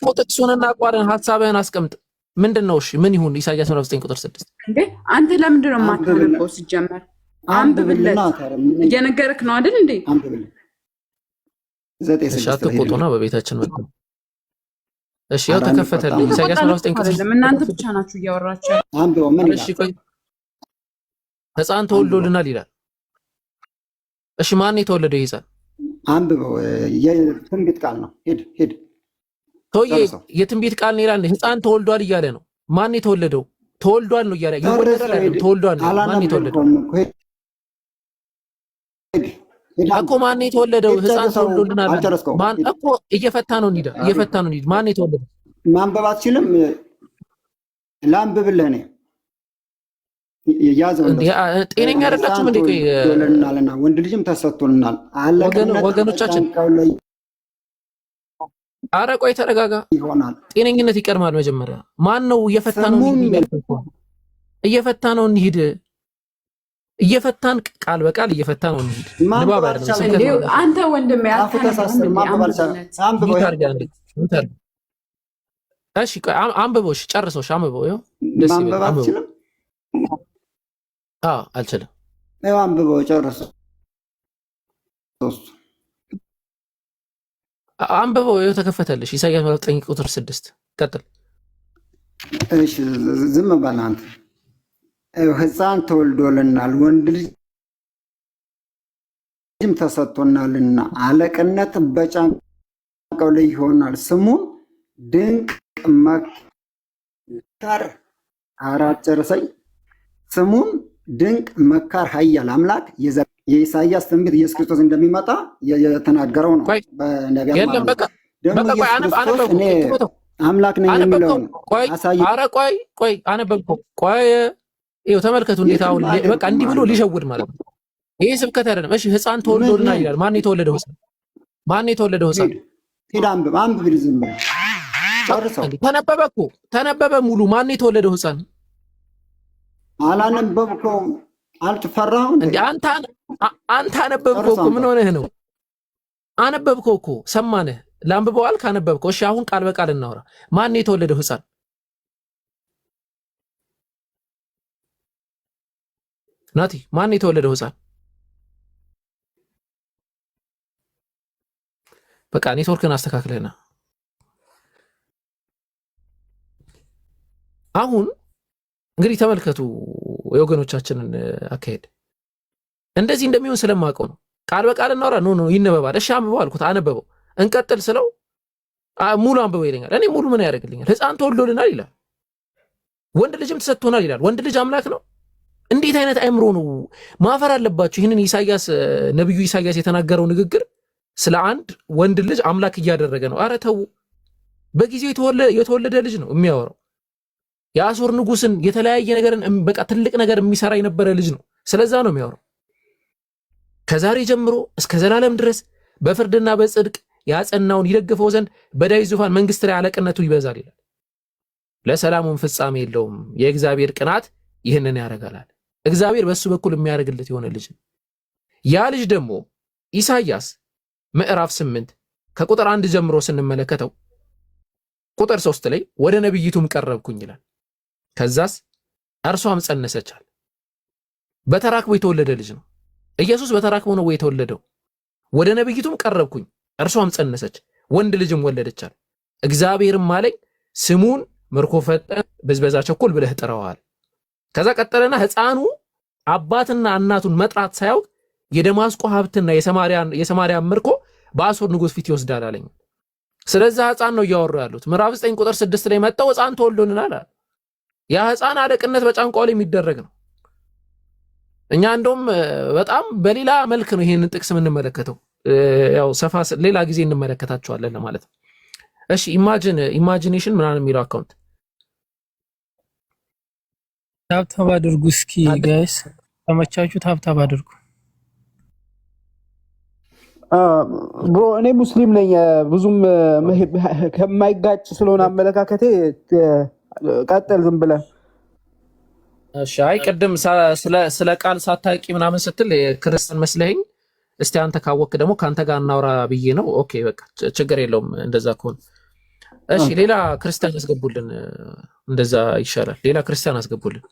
እኮ ጥቅሱን እናውቀዋለን። ሀሳብህን አስቀምጥ። ምንድን ነው? እሺ ምን ይሁን? ኢሳያስ ምዕራፍ 9 ቁጥር 6 እንዴ አንተ ለምንድን ነው የማታነበው? ሲጀመር አንብብለት። እየነገረክ ነው አይደል እንዴ? አንብብልን። ዘጠኝ እሺ ስድስት ላይ ሄድልኝ። አትቆጡና በቤታችን መጣ። እሺ ያው ኧረ አንቆጣም። ተከፈተልኝ። ኢሳያስ እየተቆጣን ምዕራፍ እኮ 9 ቁጥር አይደለም፣ እናንተ ብቻ ናችሁ እያወራችሁ ያለው። አንብበው ምን እሺ ይላል? ቆይ ሕፃን አንብበው ተወልዶልናል ይላል። እሺ ማን የተወለደው ይህ ሕፃን? አንብበው፣ የትንቢት ቃል ነው። ሂድ ሂድ ሰውዬ ጨርሰው። የትንቢት ቃል ነው ይላል። ሕፃን ተወልዷል እያለ ነው። ማን የተወለደው? ተወልዷል ነው እያለ ይወለዳል ጨርሰው አይደለም፣ ሂድ። ተወልዷል ነው። ማን የተወለደው አላነበብከውም እኮ ሂድ ሂድ ሂድ እኮ? አንብብ። ማን የተወለደው? ሂድ ሕፃን ጨርሰው። ተወልዶልናል አለ። አልጨረስከውም። ማን ሂድ። እኮ እየፈታ ነው እንሂድ፣ እየፈታ ነው እንሂድ። ማን የተወለደው? ማንበብ አትችልም? ላንብብልህ እኔ ያዘው እንዴ እንደሱ ጤነኛ ሕፃን አይደላችሁም እንዴ? ቆይ ተወልዶልናልና ወንድ ልጅም ተሰጥቶልናል፣ አለቅነት ወገኖቻችን፣ በጫንቃው ላይ አረ ቆይ ተረጋጋ። ይሆናል። ጤነኝነት ይቀድማል መጀመሪያ። ማን ነው እየፈታ ነው እንሂድ ስሙም እያልኩ እኮ ነው። እየፈታ ነው እንሂድ፣ እየፈታን ቃል በቃል እየፈታ ነው እንሂድ። ንባብ ማንበብ አይደለም አልቻለም። ስብከት እንዴ ነው። አንተ ወንድሜ አፉ አታነብም ተሳስር እንዴ? ማንበብ አልቻለም። አንብብለት። አንብበው mute አድርግ አንዴ፣ mute አድርግ። እሺ ቆይ አንብበው፣ እሺ ጨርሰው፣ እሺ አንብበው። ይኸው ደስ ይበል፣ ማንበብ አንብበው። አትችልም? አዎ አልችልም። ይኸው አንብበው ጨርሰው። እሱ አንብበው፣ ይኸው ተከፈተልሽ። ኢሳይያስ ምዕራፍ 9 ቁጥር 6 ቀጥል። እሺ ዝም በል አንተ። ይኸው ሕፃን ተወልዶልናል፣ ወንድ ልጅም ተሰጥቶናልና አለቅነት በጫንቃው ላይ ይሆናል። ስሙም ድንቅ መካር፣ አራት ጨርሰኝ። ስሙም ድንቅ መካር፣ ኃያል አምላክ የኢሳይያስ ትንቢት ኢየሱስ ክርስቶስ እንደሚመጣ የተናገረው ነው ቆይ በነቢያት የለም ማለት ነው። በቃ ደግሞ በቃ ቆይ ኢየሱስ ክርስቶስ አነበብከው። እኔ ቆይ ክፈተው፣ አምላክ ነኝ አነበብከው። የሚለውን ቆይ አሳይ። አረ ቆይ ቆይ አነበብከው። ቆይ ይኸው ተመልከቱ እንዴት የትም አሁን በቃ አልሄድኩም እንዲህ ብሎ አለ። ሊሸውድ ማለት ነው። ይሄ ስብከት አይደለም። እሺ ሕፃን ምን ተወልዶልናል ይላል። ማን የተወለደው ሕፃን? ማን የተወለደው ሕፃን? ሂድ ሂድ አንብብ አንብብ፣ ዝም ብለህ ጨርሰው። እንዴ ተነበበ እኮ ተነበበ ሙሉ። ማን የተወለደው ሕፃን? አላነበብከውም? አልተፈራህም እንዴ? እንዴ አንተ አነበብከው ጨርሰው እኮ ምን አንብብ። ሆነህ ነው? አነበብከው እኮ ሰማንህ። ላንብበው አልክ፣ አነበብከው። እሺ አሁን ቃል በቃል እናውራ። ማን የተወለደው ሕፃን? ናቲ ማን የተወለደው ሕፃን? በቃ ኔትወርክን አስተካክለና አሁን እንግዲህ ተመልከቱ የወገኖቻችንን አካሄድ እንደዚህ እንደሚሆን ስለማውቀው ነው። ቃል በቃል እናውራ። no no ይነበባል። እሺ አንብበው አልኩት፣ አነበበው። እንቀጥል ስለው ሙሉ አንብበው ይለኛል። እኔ ሙሉ ምን ያደርግልኛል? ሕፃን ተወልዶልናል ይላል፣ ወንድ ልጅም ተሰጥቶናል ይላል። ወንድ ልጅ አምላክ ነው? እንዴት አይነት አእምሮ ነው? ማፈር አለባቸው። ይህንን ኢሳያስ ነብዩ ኢሳያስ የተናገረው ንግግር ስለ አንድ ወንድ ልጅ አምላክ እያደረገ ነው። አረ ተው። በጊዜው የተወለደ ልጅ ነው የሚያወራው። የአሦር ንጉስን የተለያየ ነገርን በቃ ትልቅ ነገር የሚሰራ የነበረ ልጅ ነው። ስለዛ ነው የሚያወራው። ከዛሬ ጀምሮ እስከ ዘላለም ድረስ በፍርድና በጽድቅ ያጸናውን ይደግፈው ዘንድ በዳዊት ዙፋን መንግስት ላይ አለቅነቱ ይበዛል ይላል። ለሰላሙም ፍጻሜ የለውም። የእግዚአብሔር ቅናት ይህንን ያደርጋል። እግዚአብሔር በእሱ በኩል የሚያደርግለት የሆነ ልጅ ነው። ያ ልጅ ደግሞ ኢሳይያስ ምዕራፍ 8 ከቁጥር 1 ጀምሮ ስንመለከተው ቁጥር 3 ላይ ወደ ነቢይቱም ቀረብኩኝ ይላል። ከዛስ እርሷም ጸነሰቻል። በተራክቦ የተወለደ ልጅ ነው። ኢየሱስ በተራክቦ ነው ወይ የተወለደው? ወደ ነቢይቱም ቀረብኩኝ እርሷም ጸነሰች፣ ወንድ ልጅም ወለደቻል። እግዚአብሔርም አለኝ ስሙን ምርኮ ፈጠን ብዝበዛ ቸኮል ብለህ ጥረዋል። ከዛ ቀጠለና ሕፃኑ አባትና እናቱን መጥራት ሳያውቅ የደማስቆ ሀብትና የሰማርያን ምርኮ በአሦር ንጉሥ ፊት ይወስዳል አለኝ። ስለዛ ሕፃን ነው እያወሩ ያሉት። ምዕራፍ 9 ቁጥር 6 ላይ መጥተው ሕፃን ተወልዶልናል አለ። ያ ሕፃን አለቅነት በጫንቃው ላይ የሚደረግ ነው። እኛ እንደውም በጣም በሌላ መልክ ነው ይሄንን ጥቅስ የምንመለከተው። ያው ሰፋ ሌላ ጊዜ እንመለከታቸዋለን ለማለት ነው። እሺ imagination ምናምን የሚለው account tap tap አድርጉ እስኪ guys፣ ተመቻችሁ? tap tap አድርጉ። bro እኔ ሙስሊም ነኝ። ብዙም ከማይጋጭ ስለሆነ አመለካከቴ ቀጥል ዝም ብለህ። እሺ አይ ቅድም ስለ ቃል ሳታቂ ምናምን ስትል ክርስቲያን መስለኝ፣ እስቲ አንተ ካወክ ደግሞ ከአንተ ጋር እናውራ ብዬ ነው። okay በቃ ችግር የለውም እንደዛ ከሆነ። እሺ ሌላ ክርስቲያን አስገቡልን፣ እንደዛ ይሻላል። ሌላ ክርስቲያን አስገቡልን።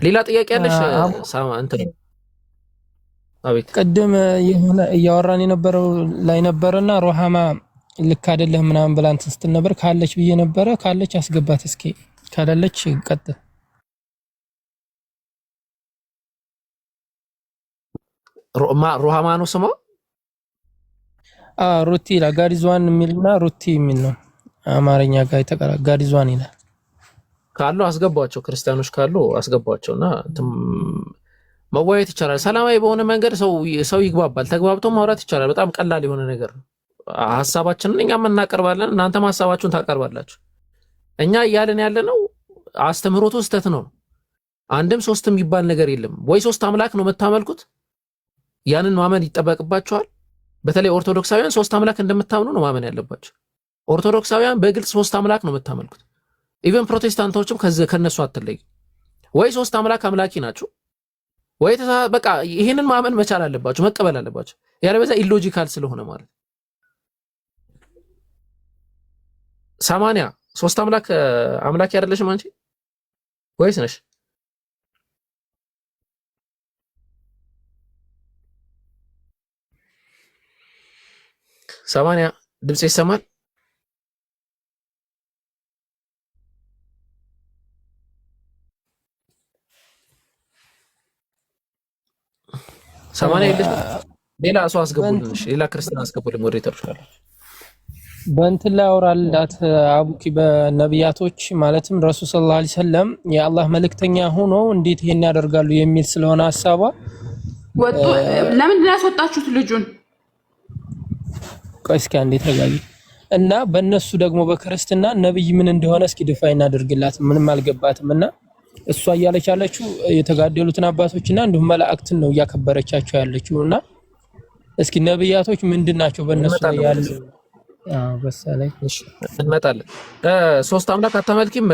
ሌላ ጥያቄ ያለሽ? እንትን አቤት። ቅድም የሆነ እያወራን የነበረው ላይ ነበረና ሮሃማ ልክ አይደለህ ምናምን ብላ እንትን ስትል ነበር። ካለች ብዬ ነበረ። ካለች አስገባት እስኪ፣ ካለች ቀጥል። ሩሃማ ነው ስሟ። ሩቲ ይላል። God is one የሚልና ሩቲ የሚል ነው። አማርኛ ጋር የተቀራ God is one ይላል። ካሉ አስገቧቸው፣ ክርስቲያኖች ካሉ አስገቧቸው እና መወያየት ይቻላል። ሰላማዊ በሆነ መንገድ ሰው ይግባባል። ተግባብቶ ማውራት ይቻላል። በጣም ቀላል የሆነ ነገር ነው። ሀሳባችንን እኛም እናቀርባለን፣ እናንተም ሀሳባችሁን ታቀርባላችሁ። እኛ እያልን ያለ ነው አስተምህሮቱ ስህተት ነው። አንድም ሶስትም የሚባል ነገር የለም። ወይ ሶስት አምላክ ነው የምታመልኩት፣ ያንን ማመን ይጠበቅባቸዋል። በተለይ ኦርቶዶክሳውያን ሶስት አምላክ እንደምታምኑ ነው ማመን ያለባቸው። ኦርቶዶክሳውያን በግልጽ ሶስት አምላክ ነው የምታመልኩት። Even ፕሮቴስታንቶችም ከነሱ አትለዩ። ወይ ሶስት አምላክ አምላኪ ናችሁ ወይ በቃ ይሄንን ማመን መቻል አለባችሁ፣ መቀበል አለባችሁ። ያለበዛ illogical ስለሆነ ማለት 83 አምላክ አምላኪ አይደለሽም አንቺ ወይስ ነሽ? 80 ድምፅ ይሰማል? 80 የለሽም? ሌላ ሰው አስገቡልን። እሺ ሌላ ክርስቲያን አስገቡልን። moderator ኦች ካላችሁ በእንትን ላይ አውራላት አቡኪ በነቢያቶች ማለትም ረሱል ሰለላሁ ዐለይሂ ወሰለም የአላህ መልእክተኛ ሆኖ እንዴት ይሄን ያደርጋሉ የሚል ስለሆነ ሀሳቧ ወጡ። ለምንድን ነው ያስወጣችሁት ልጁን? ቆይ እስኪ አንዴ ተረጋጊ እና በእነሱ ደግሞ በክርስትና ነብይ ምን እንደሆነ እስኪ define እናድርግላት። ምንም አልገባትም። እና እሷ እያለች ያለችው የተጋደሉትን አባቶችና እንዲሁም መላእክትን ነው እያከበረቻቸው ያለችው። እና እስኪ ነብያቶች ምንድን ናቸው በእነሱ ላይ እንመጣለን ያለው? ወደዚህ። አዎ በሳ ላይ እሺ እንመጣለን። ሶስት አምላክ አታመልኪም?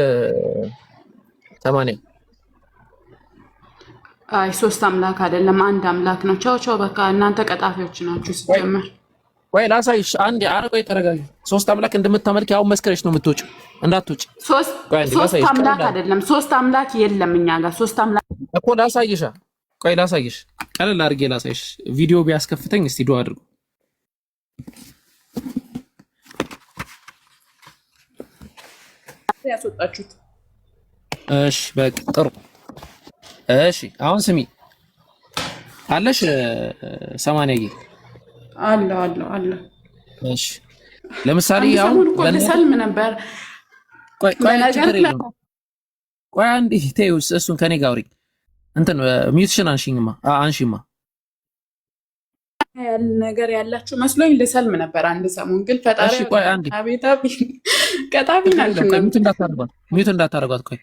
80 አይ ሶስት አምላክ አይደለም አንድ አምላክ ነው። ቻው ቻው። በቃ እናንተ ቀጣፊዎች ናችሁ ወይ ሲጀመር። ወይ ላሳይሽ። አንዴ ኧረ ቆይ ተረጋጊ። ሶስት አምላክ እንደምታመልኪ አሁን መስከረሽ ነው የምትወጪው፣ እንዳትወጪ። ሶስት ቆይ አንዴ ሶስት ላሳይሽ። ቀለል አምላክ አድርጌ አይደለም፣ ሶስት አምላክ የለም እኛ ጋር ሶስት አምላክ እኮ ላሳይሻ። ቆይ ላሳይሽ፣ ቀለል አድርጌ ላሳይሽ። ቪዲዮ ቢያስከፍተኝ እስቲ ዱአ አድርጉ። ያስወጣችሁት። እሺ በቃ ጥሩ። እሺ አሁን ስሚ አለሽ 80 ጊዜ አለሁ አለሁ አለሁ። እሺ ለምሳሌ አንድ አሁን ሰሞን እኮ በእናትህ ልሰልም ነበር ቆይ ቆይ በነገር ችግር የለውም። ቆይ አንዴ ተይው፣ እሱን ከኔ ጋር አውሪ። እንትን mute ሽን አንሺኝማ አንሺማ። ያለ ነገር ያላችሁ መስሎኝ ልሰልም ነበር አንድ ሰሞን፣ ግን ፈጣሪ እሺ ቆይ አንዴ አቤት አቤት ቀጣፊ ችግር ናችሁ የለም። ቆይ እናንተ። mute እንዳታረጓት፣ mute እንዳታረጓት። ቆይ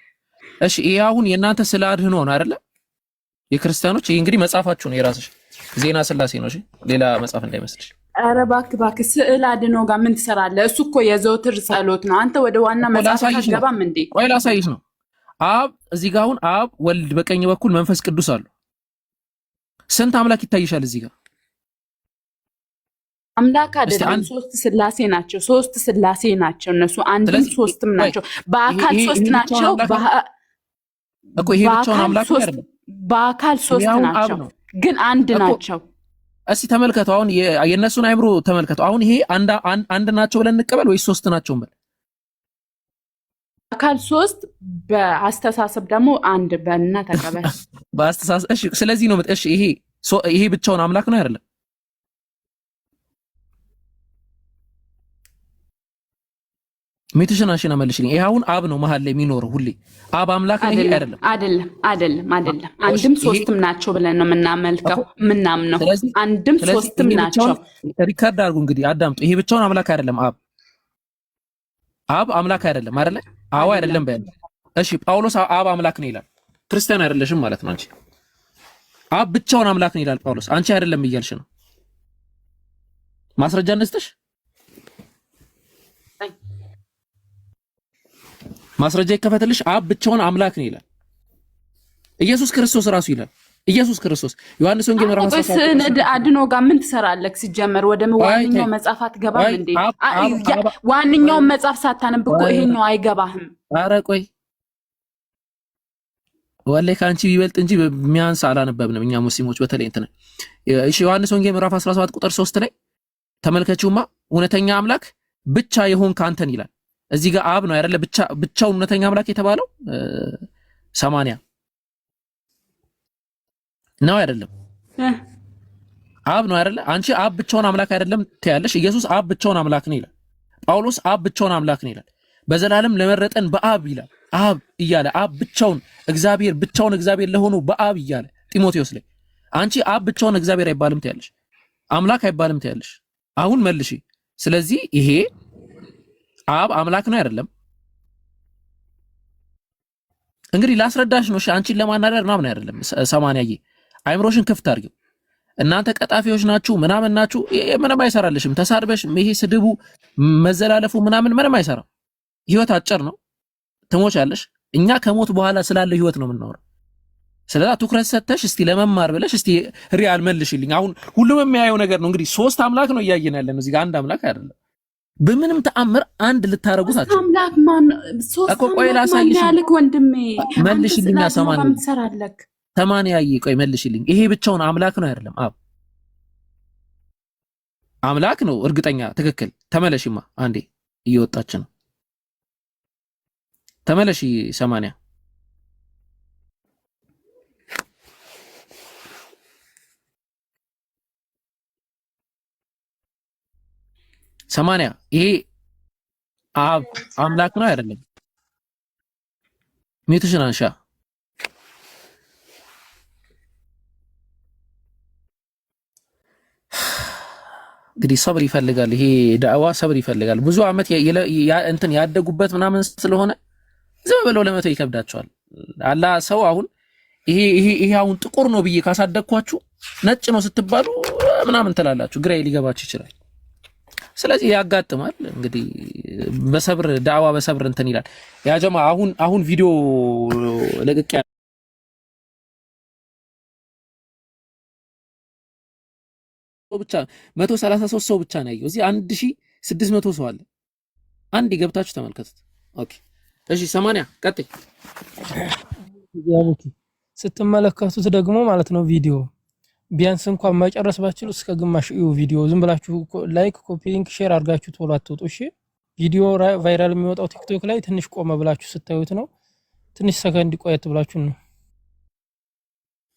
እሺ ይሄ አሁን የእናንተ ስለ አድህኖ ነው አይደለ? የክርስቲያኖች ይሄ እንግዲህ መጽሐፋችሁ ነው፣ የራስሽ ዜና ስላሴ ነው። እሺ ሌላ መጽሐፍ እንዳይመስልሽ። ኧረ እባክህ እባክህ፣ ስዕል አድኖ ጋር ምን ትሰራለህ? እሱ እኮ የዘውትር ጸሎት ነው። አንተ ወደ ዋና እኮ መጽሐፍ ላሳይሽ ነው። አትገባም እንዴ? ቆይ ላሳይሽ ነው። አብ እዚህ ጋር አሁን አብ ወልድ፣ በቀኝ በኩል መንፈስ ቅዱስ አሉ። ስንት አምላክ ይታይሻል እዚህ ጋር? አምላክ እስቲ አይደለም፣ አንድ ሶስት ስላሴ ናቸው። ሶስት ስላሴ ናቸው እነሱ፣ አንድም ስለዚህ ሶስትም ቆይ ናቸው። ይሄ በአካል ይሄ ሶስት ይሄ ብቻውን ናቸው። አምላክ ነው እኮ ይሄ ብቻውን በአካል አምላክ ነው ሶስት አይደለም? በአካል ይሄ ሶስት አሁን አብ ናቸው፣ ነው ግን አንድ እኮ። ናቸው። እስቲ ተመልከቱ አሁን የእነሱን አይምሮ ተመልከቱ። አሁን ይሄ አንድ ናቸው ብለን እንቀበል ወይስ ሶስት ናቸው እንበል? በአካል ሶስት፣ በአስተሳሰብ ደግሞ አንድ በልና ተቀበል። በአስተሳሰብ እሺ። ስለዚህ ነው እሺ። ይሄ ይሄ ብቻውን አምላክ ነው አይደለም? mute ሽን አንሺና መልሽልኝ። ይሄ አሁን አብ ነው መሀል ላይ የሚኖረው ሁሌ አብ አምላክ ነው። ይሄ አይደለም አይደለም አይደለም አይደለም አይደለም። እሺ አንድም ይሄ ሶስትም ናቸው ብለን ነው እኮ የምናመልከው የምናምነው። ስለዚህ አንድም ስለዚህ ሶስትም ይሄ ናቸው። ብቻውን record አድርጉ እንግዲህ አዳምጡ። ይሄ ብቻውን አምላክ አይደለም። አብ አብ አምላክ አይደለም አይደለ? አዎ አይደለም አይደለም በል። እሺ ጳውሎስ አብ አምላክ ነው ይላል። ክርስቲያን አይደለሽም ማለት ነው አንቺ። አብ ብቻውን አምላክ ነው ይላል ጳውሎስ። አንቺ አይደለም እያልሽ ነው። ማስረጃ እንስጥሽ። ማስረጃ ይከፈትልሽ። አብ ብቻውን አምላክ ነው ይላል ኢየሱስ ክርስቶስ ራሱ ይላል። ኢየሱስ ክርስቶስ ዮሐንስ ወንጌል አንተ ምዕራፍ ቆይ 17 ቁጥር ስዕል 8 አድኖ ጋር ምን ትሰራለህ? ሲጀመር ወደ ቆይ ዋነኛው ተይ መጽሐፍ አትገባም ቆይ እንዴ? አብ አብ አብ ቆይ ዋነኛውን መጽሐፍ ሳታነብ እኮ ቆይ ይሄኛው አይገባህም። ኧረ ቆይ ወላሂ ከአንቺ ቢበልጥ እንጂ የሚያንስ አላነበብንም እኛ ሙስሊሞች። በተለይ እንትን እሺ፣ ዮሐንስ ወንጌል ምዕራፍ 17 ቁጥር 3 ላይ ተመልከቺውማ፣ እውነተኛ አምላክ ብቻ የሆንክ አንተን ይላል። እዚህ ጋር አብ ነው አይደለ? ብቻ ብቻውን እውነተኛ አምላክ የተባለው 80 ነው አይደለም? አብ ነው አይደለ? አንቺ አብ ብቻውን አምላክ አይደለም ትያለሽ። ኢየሱስ አብ ብቻውን አምላክ ነው ይላል። ጳውሎስ አብ ብቻውን አምላክ ነው ይላል። በዘላለም ለመረጠን በአብ ይላል። አብ እያለ አብ ብቻውን እግዚአብሔር ብቻውን እግዚአብሔር ለሆኑ በአብ እያለ ጢሞቴዎስ ላይ አንቺ አብ ብቻውን እግዚአብሔር አይባልም ትያለሽ፣ አምላክ አይባልም ትያለሽ። አሁን መልሺ። ስለዚህ ይሄ አብ አምላክ ነው አይደለም? እንግዲህ ላስረዳሽ ነው። እሺ አንቺን ለማናደር ምናምን አይደለም። ሰማንያዬ አይምሮሽን ክፍት አድርጊው። እናንተ ቀጣፊዎች ናችሁ ምናምን ናችሁ፣ ይሄ ምንም አይሰራልሽም። ተሳድበሽ ይሄ ስድቡ መዘላለፉ ምናምን ምንም አይሰራም። ህይወት አጭር ነው፣ ትሞቻለሽ። እኛ ከሞት በኋላ ስላለው ህይወት ነው የምናወራው። ስለዛ ትኩረት ሰተሽ እስቲ ለመማር ብለሽ እስቲ real መልሽልኝ። አሁን ሁሉም የሚያየው ነገር ነው። እንግዲህ ሶስት አምላክ ነው እያየን ያለ ነው እዚህ ጋር፣ አንድ አምላክ አይደለም። በምንም ተአምር አንድ ልታረጉት ሶስት አትችሉም አምላክ ማን? ሶስት እኮ። ቆይ አምላክ ማን ላሳይሽ፣ ያልክ ወንድሜ? አንተ መልሽልኛ። ስለ ሰማንያ አድኖ ትሰራለክ። ሰማንያዬ ቆይ መልሽልኝ። ይሄ ብቻውን አምላክ ነው አይደለም? አብ አምላክ ነው እርግጠኛ፣ ትክክል። ተመለሽማ፣ አንዴ እየወጣች ነው። ተመለሺ 80 80 ይሄ አብ አምላክ ነው አይደለም? mute ሽን አንሻ። እንግዲህ ሰብር ይፈልጋል። ይሄ ዳዕዋ ሰብር ይፈልጋል። ብዙ ዓመት እንትን ያደጉበት ምናምን ስለሆነ ዝም ብለው ለመተው ይከብዳቸዋል። አላ ሰው አሁን ይሄ ይሄ ይሄ አሁን ጥቁር ነው ብዬ ካሳደግኳችሁ ነጭ ነው ስትባሉ ምናምን ትላላችሁ፣ ግራ ሊገባችሁ ይችላል። ስለዚህ ያጋጥማል። እንግዲህ በሰብር ዳዕዋ በሰብር እንትን ይላል። ያ ጀማ አሁን አሁን ቪዲዮ ለቅቄ ብቻ 133 ሰው ብቻ ነው ያየው። እዚህ 1600 ሰው አለ። አንድ ገብታችሁ ተመልከቱት። Okay እሺ፣ 80 ቀጥይ። ያቡኪ ስትመለከቱት ደግሞ ማለት ነው ቪዲዮ ቢያንስ እንኳን መጨረስ ባትችሉ እስከ ግማሽ እዩ። ቪዲዮ ዝም ብላችሁ like፣ copy link፣ share አድርጋችሁ ቶሎ አትወጡ። እሺ ቪዲዮ viral የሚወጣው ቲክቶክ ላይ ትንሽ ቆመ ብላችሁ ስታዩት ነው። ትንሽ ሰከንድ ቆየት ብላችሁ ነው።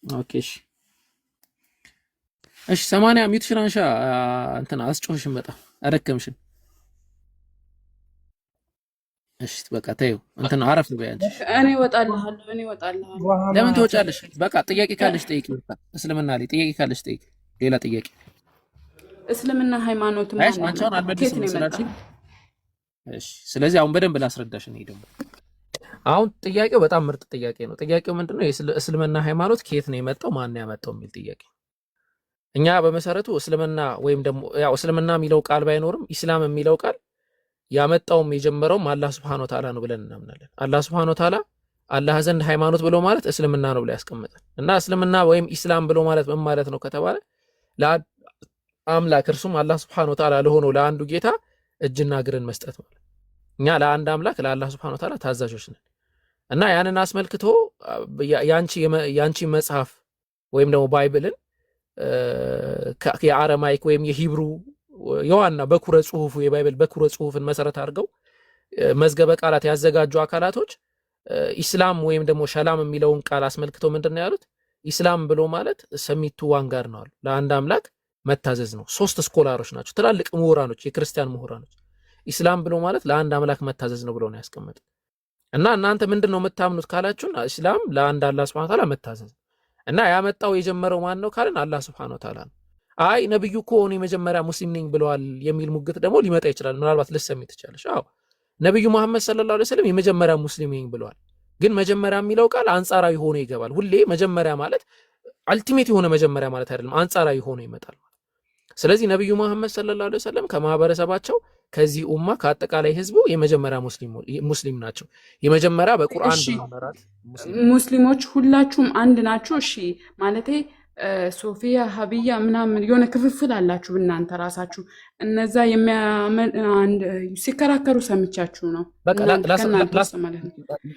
Okay እሺ እሺ፣ 80 mute ሽን አንሻ። እንትን አስጮህሽን፣ በጣም አደከምሽን። እሺ በቃ ተይው፣ እንትን አረፍ በይ አንቺ። እኔ እወጣልሃለሁ፣ እኔ እወጣልሃለሁ። ለምን ትወጫለሽ? በቃ ጥያቄ ካለሽ ጠይቂ። በቃ እስልምና ላይ ጥያቄ ካለሽ ጠይቂ። ሌላ ጥያቄ እስልምና ሃይማኖት አይሽ ማን አንቺ አሁን ያመጣው? ከየት አልመልስም ነው የመጣው? ስላልሽኝ፣ እሺ። ስለዚህ አሁን በደንብ ላስረዳሽ። እኔ ደግሞ አሁን ጥያቄው በጣም ምርጥ ጥያቄ ነው። ጥያቄው ምንድነው? የእስልምና ሃይማኖት ከየት ነው የመጣው፣ ማን ነው ያመጣው የሚል ጥያቄ። እኛ በመሰረቱ እስልምና ወይም ደግሞ ያው እስልምና የሚለው ቃል ባይኖርም ኢስላም የሚለው ቃል ያመጣውም የጀመረውም አላህ ሱብሓነሁ ወተዓላ ነው ብለን እናምናለን። አላህ ሱብሓነሁ ወተዓላ አላህ ዘንድ ሃይማኖት ብሎ ማለት እስልምና ነው ብሎ ያስቀምጣል። እና እስልምና ወይም ኢስላም ብሎ ማለት ምን ማለት ነው ከተባለ ለአንድ አምላክ እርሱም አላህ ሱብሓነሁ ወተዓላ ለሆነው ለአንዱ ጌታ እጅና እግርን መስጠት ማለት። እኛ ለአንድ አምላክ ለአላህ ሱብሓነሁ ወተዓላ ታዛዦች ነን። እና ያንን አስመልክቶ ያንቺ መጽሐፍ ወይም ደግሞ Bible ን የ Aramaic ወይም የ Hebrew የዋና በኩረ ጽሁፉ የ Bible በኩረ ጽሁፍን መሰረት አድርገው መዝገበ ቃላት ያዘጋጁ አካላቶች ኢስላም ወይም ደግሞ ሸላም የሚለውን ቃል አስመልክተው ምንድን ነው ያሉት? ኢስላም ብሎ ማለት submit to one God ነው አሉ። ለአንድ አምላክ መታዘዝ ነው። ሶስት scholar ኦች ናቸው፣ ትላልቅ ምሁራኖች፣ የክርስቲያን ምሁራኖች። ኢስላም ብሎ ማለት ለአንድ አምላክ መታዘዝ ነው ብሎ ነው ያስቀመጡት። እና እናንተ ምንድን ነው የምታምኑት ካላችሁን ኢስላም ለአንድ አላህ ሱብሓነሁ ወተዓላ መታዘዝ ነው። እና ያመጣው የጀመረው ማን ነው ካልን አላህ ሱብሓነሁ ወተዓላ ነው። አይ ነብዩ እኮ እኔ መጀመሪያ ሙስሊም ነኝ ብለዋል የሚል ሙግት ደግሞ ሊመጣ ይችላል። ምናልባት ልሰሚ ትችላለሽ። አዎ ነብዩ መሐመድ ሰለላሁ ዐለይሂ ወሰለም የመጀመሪያ ሙስሊም ነኝ ብለዋል። ግን መጀመሪያ የሚለው ቃል አንጻራዊ ሆኖ ይገባል። ሁሌ መጀመሪያ ማለት ultimate የሆነ መጀመሪያ ማለት አይደለም፣ አንጻራዊ ሆኖ ይመጣል። ስለዚህ ነብዩ መሐመድ ሰለላሁ ዐለይሂ ወሰለም ከማህበረሰባቸው ከዚህ ኡማ ከአጠቃላይ ህዝቡ የመጀመሪያ ሙስሊም ናቸው። የመጀመሪያ በቁርአን እሺ በመመራት ሙስሊም ናቸው። ሙስሊሞች ሁላችሁም አንድ ናችሁ? እሺ ማለቴ ሶፊያ ሀብያ ምናምን የሆነ ክፍፍል አላችሁ እናንተ ራሳችሁ። እነዛ ሲከራከሩ ሰምቻችሁ ነው በቃ ከእናንተ ውስጥ ማለት ነው።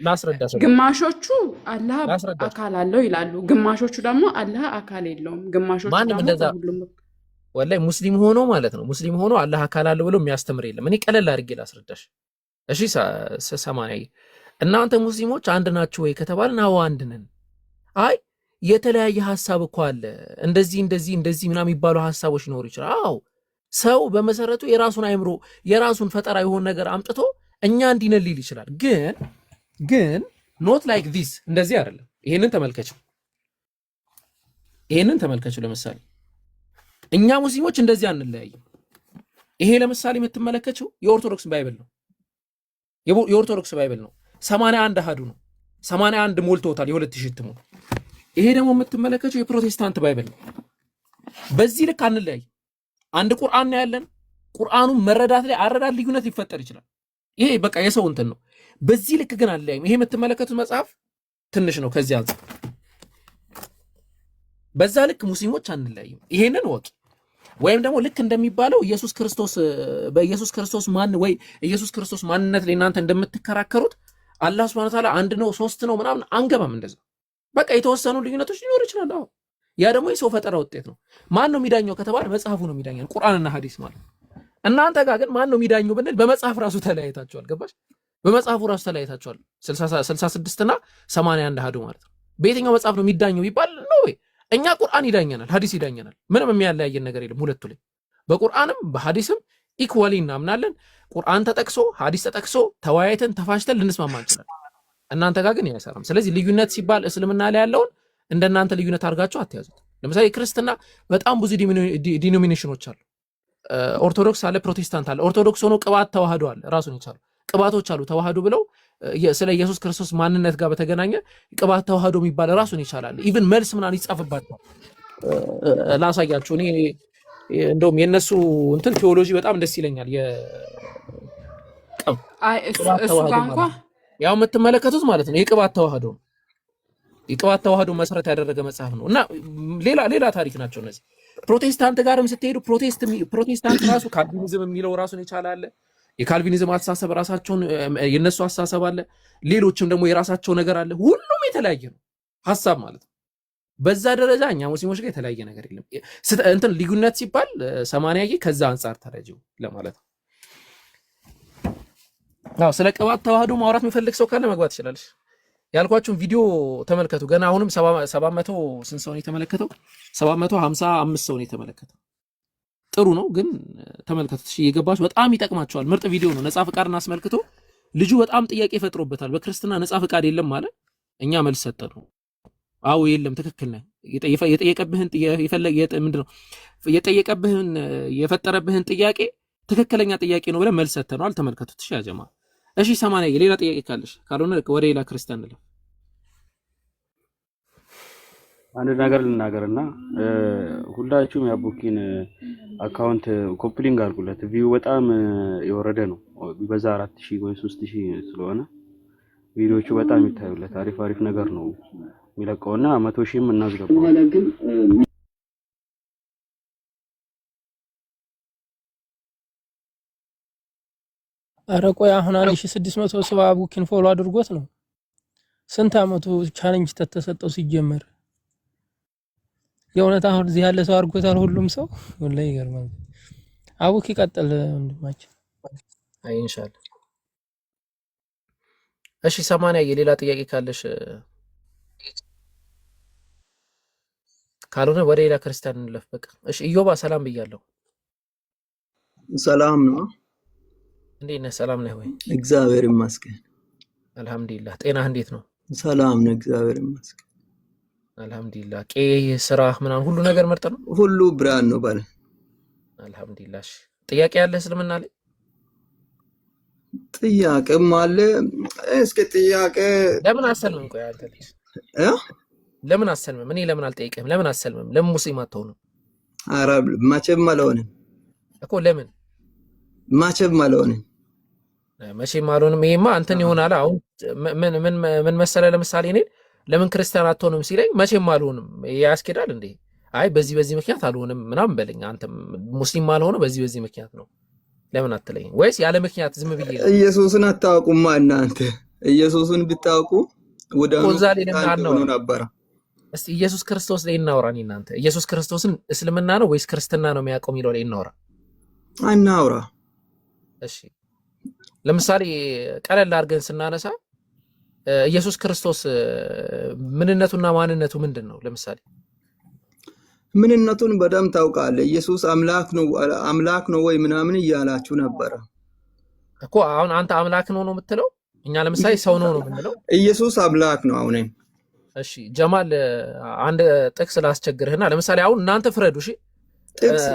ላስረዳሽ ግማሾቹ አላህ ላስረዳሽ አካል አለው ይላሉ፣ ግማሾቹ ደግሞ አላህ አካል የለውም፣ ግማሾቹ ማንም ደግሞ እንደዛ በሁሉም ወላሂ ሙስሊም ሆኖ ማለት ነው ሙስሊም ሆኖ አላህ አካል አለው ብሎ የሚያስተምር የለም። እኔ ቀለል አድርጌ ላስረዳሽ። እሺ ሰማንያ እናንተ ሙስሊሞች አንድ ናችሁ ወይ ከተባልን አዎ አንድ ነን። አይ የተለያየ ሀሳብ እኮ አለ እንደዚህ እንደዚህ እንደዚህ ምናምን የሚባሉ ሀሳቦች ሊኖሩ ይችላል። አዎ ሰው በመሰረቱ የራሱን አይምሮ የራሱን ፈጠራ የሆነ ነገር አምጥቶ እኛ እንዲህ ነን ሊል ይችላል። ግን ግን not like this እንደዚህ አይደለም። ይሄንን ተመልከችው፣ ይሄንን ተመልከችው። ለምሳሌ እኛ ሙስሊሞች እንደዚህ አንለያይም። ይሄ ለምሳሌ የምትመለከችው የኦርቶዶክስ Bible ነው። የኦርቶዶክስ Bible ነው። 81 አሃዱ ነው። 81 ሞልቶታል የ2000 እትሙ። ይሄ ደግሞ የምትመለከችው የፕሮቴስታንት Bible ነው። በዚህ ልክ አንለያይ። አንድ ቁርአን ነው ያለን። ቁርአኑን መረዳት ላይ አረዳድ ልዩነት ሊፈጠር ይችላል። ይሄ በቃ የሰው እንትን ነው። በዚህ ልክ ግን አንለያይም። ይሄ የምትመለከቱት መጽሐፍ ትንሽ ነው ከዚህ አንጻር። በዛ ልክ ሙስሊሞች አንለያይም። ይሄንን ወቂ። ወይም ደግሞ ልክ እንደሚባለው ኢየሱስ ክርስቶስ በኢየሱስ ክርስቶስ ማን ወይ ኢየሱስ ክርስቶስ ማንነት ላይ እናንተ እንደምትከራከሩት አላህ ሱብሓነሁ ወተዓላ አንድ ነው ሶስት ነው ምናምን አንገባም። እንደዛ በቃ የተወሰኑ ልዩነቶች ሊኖሩ ይችላል። አዎ ያ ደግሞ የሰው ፈጠራ ውጤት ነው። ማን ነው የሚዳኘው ከተባለ መጽሐፉ ነው የሚዳኘው፣ ቁርአንና ሐዲስ ማለት ነው። እናንተ ጋር ግን ማን ነው የሚዳኘው ብንል በመጽሐፍ ራሱ ተለያይታችኋል። ገባሽ? በመጽሐፉ ራሱ ተለያይታችኋል። 66 እና 81 አሃዱ ማለት ነው። በየትኛው መጽሐፍ ነው የሚዳኘው ቢባል ነው ወይ እኛ ቁርአን ይዳኘናል፣ ሐዲስ ይዳኘናል። ምንም የሚያለያየን ነገር የለም። ሁለቱ ላይ በቁርአንም በሐዲስም equally እናምናለን። ቁርአን ተጠቅሶ ሐዲስ ተጠቅሶ ተወያይተን ተፋሽተን ልንስማማ እንችላለን። እናንተ ጋር ግን አይሰራም። ስለዚህ ልዩነት ሲባል እስልምና ላይ ያለውን እንደናንተ ልዩነት አድርጋችሁ አትያዙት። ለምሳሌ ክርስትና በጣም ብዙ denomination ኖች አሉ። ኦርቶዶክስ አለ፣ ፕሮቴስታንት አለ። ኦርቶዶክስ ሆኖ ቅባት ተዋህዶ አለ፣ ራሱን የቻሉ ቅባቶች አሉ። ተዋህዶ ብለው ስለ ኢየሱስ ክርስቶስ ማንነት ጋር በተገናኘ ቅባት ተዋህዶ የሚባል ራሱን ይቻላል። Even መልስ ምናምን ይጻፍባቸዋል። ላሳያችሁ። እኔ እንደውም የእነሱ እንትን ቴዎሎጂ በጣም ደስ ይለኛል። አይ እሱ የቅባት እሱ ተዋህዶ ጋር እንኳ ማለት ነው። ያው የምትመለከቱት ማለት ነው የቅባት ተዋህዶ ነው። የቅባት ተዋህዶ መሰረት ያደረገ መጽሐፍ ነው እና ሌላ ሌላ ታሪክ ናቸው እነዚህ። ፕሮቴስታንት ጋርም ስትሄዱ ፕሮቴስታንት ራሱ ካልቪኒዝም የሚለው ራሱን የቻለ አለ። የካልቪኒዝም አስተሳሰብ ራሳቸውን የነሱ አስተሳሰብ አለ። ሌሎችም ደግሞ የራሳቸው ነገር አለ። ሁሉም የተለያየ ነው ሀሳብ ማለት ነው። በዛ ደረጃ እኛ ሙስሊሞች ጋር የተለያየ ነገር የለም። እንትን ልዩነት ሲባል ሰማንያዬ ከዛ አንጻር ተረጂው ለማለት ነው። አዎ ስለ ቅባት ተዋህዶ ማውራት የሚፈልግ ሰው ካለ መግባት ይችላል። ያልኳችሁን ቪዲዮ ተመልከቱ። ገና አሁንም 700 ስንት ሰው ነው የተመለከተው? 755 ሰው ነው የተመለከተው። ጥሩ ነው ግን ተመልከቱት። እሺ እየገባችሁ በጣም ይጠቅማቸዋል። ምርጥ ቪዲዮ ነው። ነፃ ፍቃድን አስመልክቶ ልጁ በጣም ጥያቄ ፈጥሮበታል። በክርስትና ነፃ ፍቃድ የለም አለ። እኛ መልስ ሰጠነው። አዎ የለም፣ ትክክል ነህ። የጠየቀብህን ምንድን ነው የጠየቀብህን የፈጠረብህን ጥያቄ ትክክለኛ ጥያቄ ነው ብለን መልስ ሰጥተነዋል። ተመልከቱት። እሺ ያጀማ እሺ፣ ሰማንያ ሌላ ጥያቄ ካለሽ፣ ካልሆነ ወደ ሌላ ክርስቲያን እንለፍ። አንድ ነገር ልናገርና ሁላችሁም የአቡኪን account copy link አድርጉለት። View በጣም የወረደ ነው። ቢበዛ 4000 ወይ 3000 ስለሆነ ቪዲዮቹ በጣም ይታዩለት። አሪፍ አሪፍ ነገር ነው የሚለቀውና 100,000ም እናስገባው። ኧረ ቆይ አሁን 1600 ሰው አቡኪን follow አድርጎት ነው። ስንት አመቱ challenge ተተሰጠው ሲጀመር? የእውነት አሁን እዚህ ያለ ሰው አድርጎታል ሁሉም ሰው ወላሂ ይገርማል። አቡኪ ቀጥል ወንድማችን። አይ ኢንሻአላህ። እሺ ሰማንያ የሌላ ጥያቄ ካለሽ፣ ካልሆነ ወደ ሌላ ክርስቲያን እንለፍ። በቃ እሺ። ኢዮባ ሰላም ብያለሁ። ሰላም ነው፣ እንዴት ነህ? ሰላም ነህ ወይ? እግዚአብሔር ይመስገን። አልሐምዱሊላህ። ጤናህ እንዴት ነው? ሰላም ነው፣ እግዚአብሔር ይመስገን። አልሐምዱሊላህ። ቄ ስራ ምናምን ሁሉ ነገር ምርጥ ነው። ሁሉ ብርሃን ነው ባለ አልሐምዱሊላህ። እሺ ጥያቄ ያለ እስልምና ላይ? ጥያቄም አለ። እስኪ ጥያቄ ለምን አሰልምም? ቆይ አንተ ልጅ እ? ለምን አሰልምም? እኔ ለምን አልጠይቅህም? ለምን አሰልምም? ለምን ሙስሊም አትሆንም ኧረ መቼም አልሆንም፣ እኮ? ለምን መቼም አልሆንም። መቼም አልሆንም። ይሄማ እንትን ይሆናል። አሁን ምን ምን ምን መሰለህ፣ ለምሳሌ እኔን ለምን ክርስቲያን አትሆንም ሲለኝ መቼም አልሆንም ያስኬዳል እንዴ? አይ በዚህ በዚህ ምክንያት አልሆንም ምናምን በለኝ። አንተም ሙስሊም አልሆነ በዚህ በዚህ ምክንያት ነው ለምን አትለኝም? ወይስ ያለ ምክንያት ዝም ብዬ ነው? ኢየሱስን አታውቁማ እናንተ። ኢየሱስን ብታውቁ እኮ ወዳኑ እዛ ላይ ለምን ክርስቲያን ትሆኑ አናወራም? ነበረ። እስቲ ኢየሱስ ክርስቶስ ላይ እናውራ። እኔ እናንተ ኢየሱስ ክርስቶስን እስልምና ነው ወይስ ክርስትና ነው የሚያውቀው የሚለው ላይ እናውራ። አናውራ። እሺ ለምሳሌ ቀለል አድርገን ስናነሳ ኢየሱስ ክርስቶስ ምንነቱና ማንነቱ ምንድን ነው? ለምሳሌ ምንነቱን በደንብ ታውቃለህ። ኢየሱስ አምላክ ነው አምላክ ነው ወይ ምናምን እያላችሁ ነበረ። እኮ አሁን አንተ አምላክ ነው ነው የምትለው፣ እኛ ለምሳሌ ሰው ነው ነው የምንለው። ኢየሱስ አምላክ ነው። አሁንም እሺ ጀማል፣ አንድ ጥቅስ ላስቸግርህና ለምሳሌ አሁን እናንተ ፍረዱ። እሺ ጥቅስ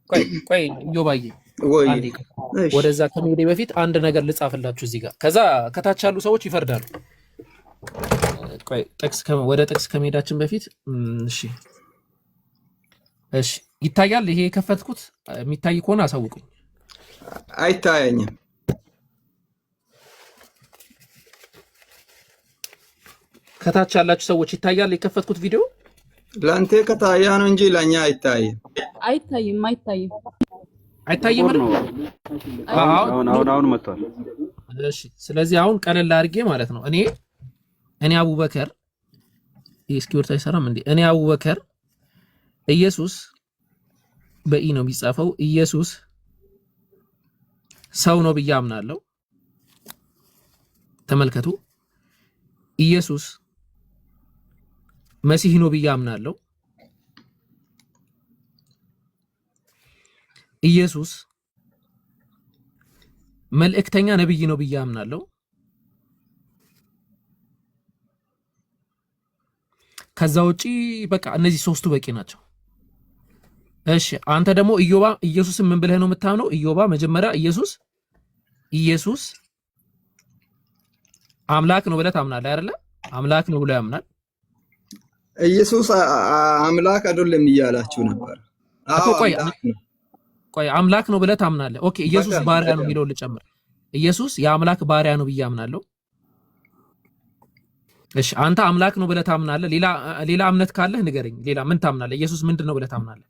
ቆይ ቆይ እዮባዬ ወይ አንዴ እሺ ወደዛ ከመሄዴ በፊት አንድ ነገር ልጻፍላችሁ እዚህ ጋር፣ ከዛ ከታች ያሉ ሰዎች ይፈርዳሉ። ቆይ ጥቅስ ወደ ጥቅስ ከመሄዳችን በፊት እሺ እሺ፣ ይታያል። ይሄ የከፈትኩት የሚታይ ከሆነ አሳውቁኝ። አይታየኝም። ከታች ያላችሁ ሰዎች ይታያል የከፈትኩት ቪዲዮ? ለአንተ ከታያ ነው እንጂ ለእኛ አይታይም። አይታይም፣ አይታይም። አይታይም ጥቁር አይደል? ነው። አሁን አሁን አሁን አሁን መጥቷል። እሺ። ስለዚህ አሁን ቀለል አድርጌ ማለት ነው እኔ አቡበከር፣ ይሄ እስክሪብቶ አይሰራም እንዴ? እኔ አቡበከር ኢየሱስ በኢ ነው የሚጻፈው። ኢየሱስ ሰው ነው ብዬ አምናለሁ። ተመልከቱ። ኢየሱስ መሲህ ነው ብዬ አምናለሁ። ኢየሱስ መልእክተኛ ነብይ ነው ብዬ አምናለሁ። ከዛ ውጪ በቃ እነዚህ ሶስቱ በቂ ናቸው። እሺ አንተ ደግሞ ኢዮባ ኢየሱስን ምን ብለህ ነው የምታምነው? ኢዮባ መጀመሪያ ኢየሱስ ኢየሱስ አምላክ ነው ብለህ ታምናለህ አይደለ? አምላክ ነው ብሎ ያምናል ኢየሱስ አምላክ አይደለም እያላችሁ ነበር። እኮ። አዎ ቆይ አምላክ ነው። ቆይ አምላክ ነው ብለህ ታምናለህ። okay ኢየሱስ በደንብ ባሪያ ነው በደንብ የሚለውን ልጨምር። ኢየሱስ የአምላክ ባሪያ ነው ብዬ አምናለሁ። እሺ አንተ አምላክ ነው ብለህ ታምናለህ። ሌላ ሌላ እምነት ካለህ ንገረኝ። ሌላ ምን ታምናለህ? ኢየሱስ ምንድን ነው ብለህ ታምናለህ?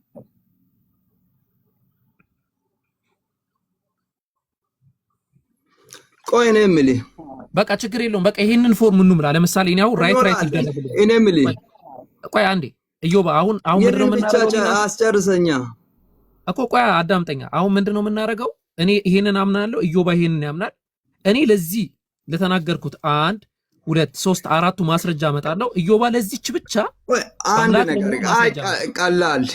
ቆይ እኔ የምልህ በቃ ችግር የለውም። በቃ ይሄንን form እንሙላ። ለምሳሌ እኔ አሁን right right እንኖራለን። ይደረግልኝ። እኔ የምልህ ቆይ ቆይ አንዴ እዮባ፣ አሁን አሁን ምንድነው የኔን ብቻ የምናደርገው? እኔና አስጨርሰኛ። እኮ ቆይ አዳምጠኛ። አሁን ምንድነው የምናደርገው? እኔ ይሄንን አምናለሁ፣ እዮባ ይሄንን ያምናል። እኔ ለዚህ ለተናገርኩት አንድ ሁለት ሶስት አራቱ ማስረጃ አመጣለሁ። እዮባ ለዚች ብቻ ቆይ አንድ አምላክ ነገር ለመሆኑ አይ ማስረጃ አመጣለሁ። ቀላል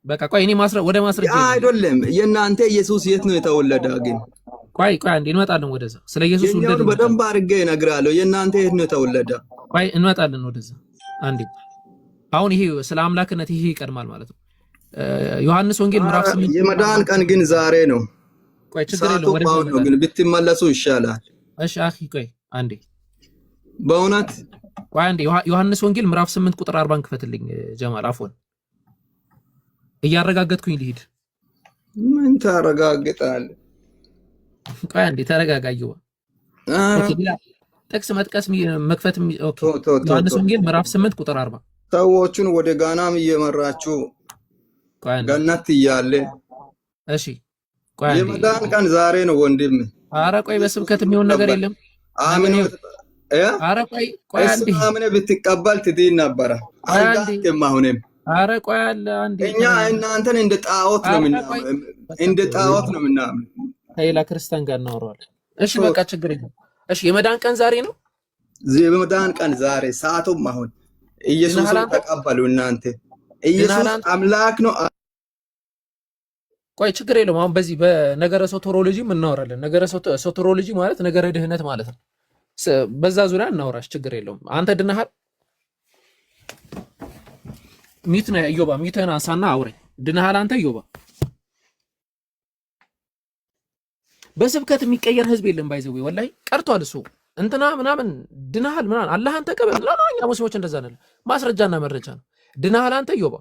በቃ ቆይ እኔ ወደ ማስረጃ ልሂድ። አይደለም። የእናንተ ኢየሱስ የት ነው የተወለደ ግን? ቆይ ቆይ አንዴ እንመጣለን ወደዛ። ስለ ኢየሱስ ውልደት የኛውን እንመጣለን። በደንብ አድርጌ እነግርሃለሁ። የእናንተ የት ነው የተወለደ? ቆይ እንመጣለን ወደዛ አንዴ። አሁን ይሄ ስለ አምላክነት ይሄ ይቀድማል ማለት ነው። ዮሐንስ ወንጌል ምዕራፍ ኧረ 8 ቁጥር የመዳን 40። ቀን ግን ዛሬ ነው። ቆይ ችግር ሰዓቱ የለውም ወደዛ አሁን ነው። ግን እንመጣለን። ብትመለሱ ይሻላል። እሺ አኺ ቆይ አንዴ በእውነት ቆይ አንዴ ዮሐንስ ወንጌል ምዕራፍ 8 ቁጥር 40 ክፈትልኝ ጀማል። አፎን እያረጋገጥኩኝ ልሂድ። ምን ታረጋግጣለህ? ቆይ አንዴ ተረጋጋየው። ኧረ okay ሌላ ጥቅስ መጥቀስ መክፈት okay ቶ ቶ ቶ ዮሐንስ ቶ ወንጌል ምዕራፍ 8 ቁጥር 40። ሰዎቹን ወደ ጋናም እየመራችሁ ቆይ አንዴ ገነት እያለ እሺ ቆይ አንዴ የመዳን ቀን ዛሬ ነው ወንድም። ኧረ ቆይ ኢየሱስን በስብከት የሚሆን ነገር ተቀበል። የለም ነገር አምኖ ይኸው እ? ኧረ ቆይ ቆይ እሱን አንዴ አምነ ብትቀበል ትድን ነበረ። ቆይ አንዴ አልዳንክም። አሁንም ኧረ ቆይ አለ አንዴ እኛ ተረጋጋ። እናንተን እንደ ጣዖት ነው ኧረ ቆይ ምናምን፣ በቃ እንደ ጣዖት ነው ምናምን። ከሌላ ክርስቲያን ጋር እናወራዋለን። እሺ በቃ ችግር የለም። እሺ የመዳን ቀን ዛሬ ነው። የመዳን ቀን ዛሬ፣ ሰዓቱም አሁን። ድነሃል ኢየሱስን አንተ? ተቀበሉ እናንተ። ድነሃል ኢየሱስ አንተ? አምላክ ነው። ቆይ ችግር የለውም። አሁን በዚህ በነገረ soteriology ም እናወራለን። ነገረ soteriology ማለት ነገረ ድህነት ማለት ነው። በዛ ዙሪያ እናወራሽ፣ ችግር የለውም። አንተ ድነሃል? mute ነው እዮባ፣ mute ህን አንሳና አውረኝ። ድነሃል አንተ እዮባ? በስብከት የሚቀየር ህዝብ የለም። by the way ወላሂ ቀርቷል እሱ እንትና ምናምን ድነሃል ምናምን አላህን ተቀበል ላ እኛ ሙስሊሞች እንደዛ ነን። ማስረጃና መረጃ ነው። ድነሃል አንተ እዮባ?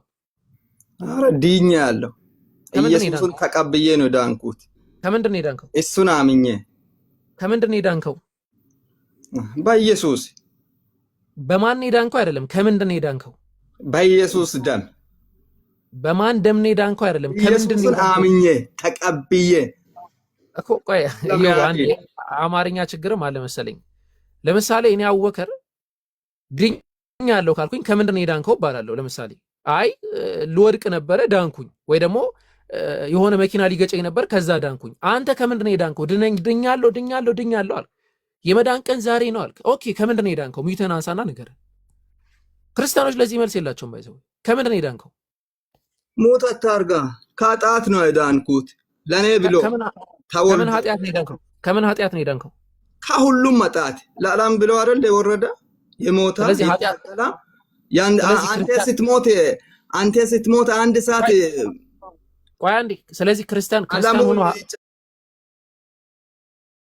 ኧረ ድኜ ያለው ከምንድን ነው ኢየሱስን የዳንከው? ተቀብዬ ነው ዳንኩት። ከምንድን ነው የዳንከው? እሱን አምኜ ከምንድን ነው የዳንከው? በኢየሱስ በማን ነው የዳንከው? አይደለም ከምንድን ነው የዳንከው? በኢየሱስ ደም። በማን ደም ነው የዳንከው? አይደለም፣ ከምንድን ነው ኢየሱስን የዳንከው? አምኜ ተቀብዬ እኮ ቆይ እዮብ፣ አንዴ፣ አማርኛ ችግርም አለ መሰለኝ። ለምሳሌ እኔ አወከር ድኛለሁ ካልኩኝ ከምንድን ነው የዳንከው እባላለሁ። ለምሳሌ አይ ልወድቅ ነበረ ዳንኩኝ፣ ወይ ደግሞ የሆነ መኪና ሊገጨኝ ነበር ከዛ ዳንኩኝ። አንተ ከምንድን ነው የዳንከው? ድኛለሁ፣ ድኛለሁ፣ ድኛለሁ አልክ። የመዳን ቀን ዛሬ ነው አልክ። Okay፣ ከምንድን ነው የዳንከው? Mute ህን አንሳና ንገረን። ክርስቲያኖች ለዚህ መልስ የላቸውም። By the way፣ ከምንድን ነው የዳንከው? ሞት አታርጋ፣ ከኃጢአት ነው የዳንኩት ለእኔ ብሎ ከምን ተወልዶ። ኃጢአት ነው የዳንከው? ከምን ኃጢአት ነው የዳንከው? ከሁሉም ኃጢአት፣ ለዓለም ብሎ አይደል የወረደ፣ የሞታ፣ ስለዚህ ኃጢአት የተሰቀለ ያን ስለዚህ አንተ ክርስቲያን ስትሞት አንድ ሰዓት ቆይ ቆይ አንዴ። ስለዚህ ክርስቲያን ዓለሙ ሆኖ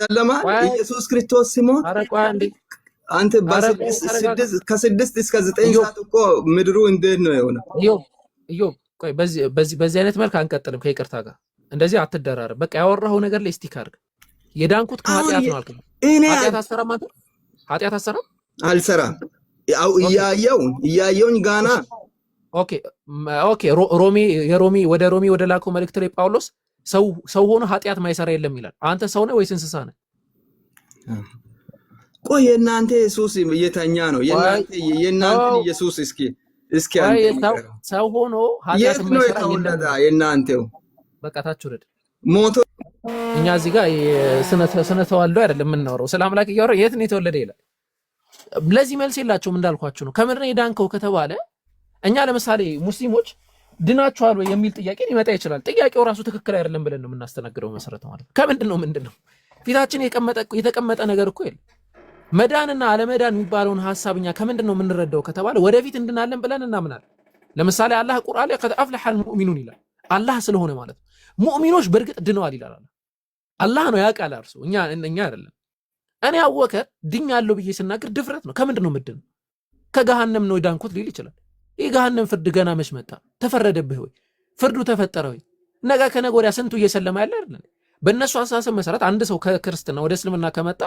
ይጨለማል። ቆይ ኢየሱስ ክርስቶስ ሲሞት ኧረ ቆይ አንዴ። አንተ ኧረ ቆይ በስድስት ተረጋጋ። 6 እስከ 9 ኢዮብ ሰዓት እኮ ምድሩ እንዴት ነው የሆነ? ኢዮብ፣ ኢዮብ፣ ቆይ፣ በዚህ አይነት መልክ አንቀጥልም። ከይቅርታ ጋር እንደዚህ አትደራረብ። በቃ ያወራኸው ነገር ላይ stick አድርግ። የዳንኩት አሁን ከኃጢአት ነው አልከኝ። እኔ ኃጢአት አትሰራም አንተ? ኃጢአት አትሰራም? አልሰራም። ያው Okay። እያየውኝ ጋና እሺ፣ okay። ሮሜ የሮሜ ወደ ሮሜ ወደ ላከው መልእክት ላይ ጳውሎስ ሰው ሰው ሆኖ ኃጢአት ማይሰራ የለም ይላል። አንተ ሰው ነህ ወይስ እንስሳ ነህ? ቆይ፣ የእናንተ ኢየሱስ የተኛ ነው? ቆይ የእናንተን ሰው ኢየሱስ እስኪ ቆይ አንተ ሰው ንገረው። ሰው ሆኖ ኃጢአት የት ነው የማይሰራ የለም የተወለደ ይላል። የእናንተው? በቃ ታች ውረድ። ሞቶ እኛ እዚህ ጋር ስነ ተዋልዶ አይደለም የምናወራው፣ ስለ አምላክ እያወራ የት ነው የተወለደ ይላል። ለዚህ መልስ የላቸውም፣ እንዳልኳችሁ ነው። ከምንድን ነው የዳንከው ከተባለ እኛ ለምሳሌ ሙስሊሞች ድናችኋል ወይ የሚል ጥያቄ ሊመጣ ይችላል። ጥያቄው ራሱ ትክክል አይደለም ብለን ነው የምናስተናግደው። መሰረት ማለት ነው። ከምንድን ነው ምንድን ነው ፊታችን የተቀመጠ ነገር እኮ የለም። መዳንና አለመዳን የሚባለውን ሀሳብ እኛ ከምንድን ነው የምንረዳው ከተባለ ወደፊት እንድናለን ብለን እናምናለን። ለምሳሌ አላህ ቁርአን ላይ قد أفلح المؤمنون ይላል። አላህ ስለሆነ ማለት ነው። ሙእሚኖች በእርግጥ ድነዋል ይላል አላህ። አላህ ነው ያውቃል፣ እርሱ እኛ አይደለም። እኔ አወከር ድኛለሁ ብዬ ስናገር ድፍረት ነው። ከምንድን ነው ምድን? ከገሃነም ነው የዳንኩት ሊል ይችላል። ይህ ገሃነም ፍርድ ገና መች መጣ? ተፈረደብህ ወይ? ፍርዱ ተፈጠረ ወይ? ነገ ከነገ ወዲያ ስንቱ እየሰለመ ያለ አይደል? በእነሱ አስተሳሰብ መሰረት አንድ ሰው ከክርስትና ወደ እስልምና ከመጣ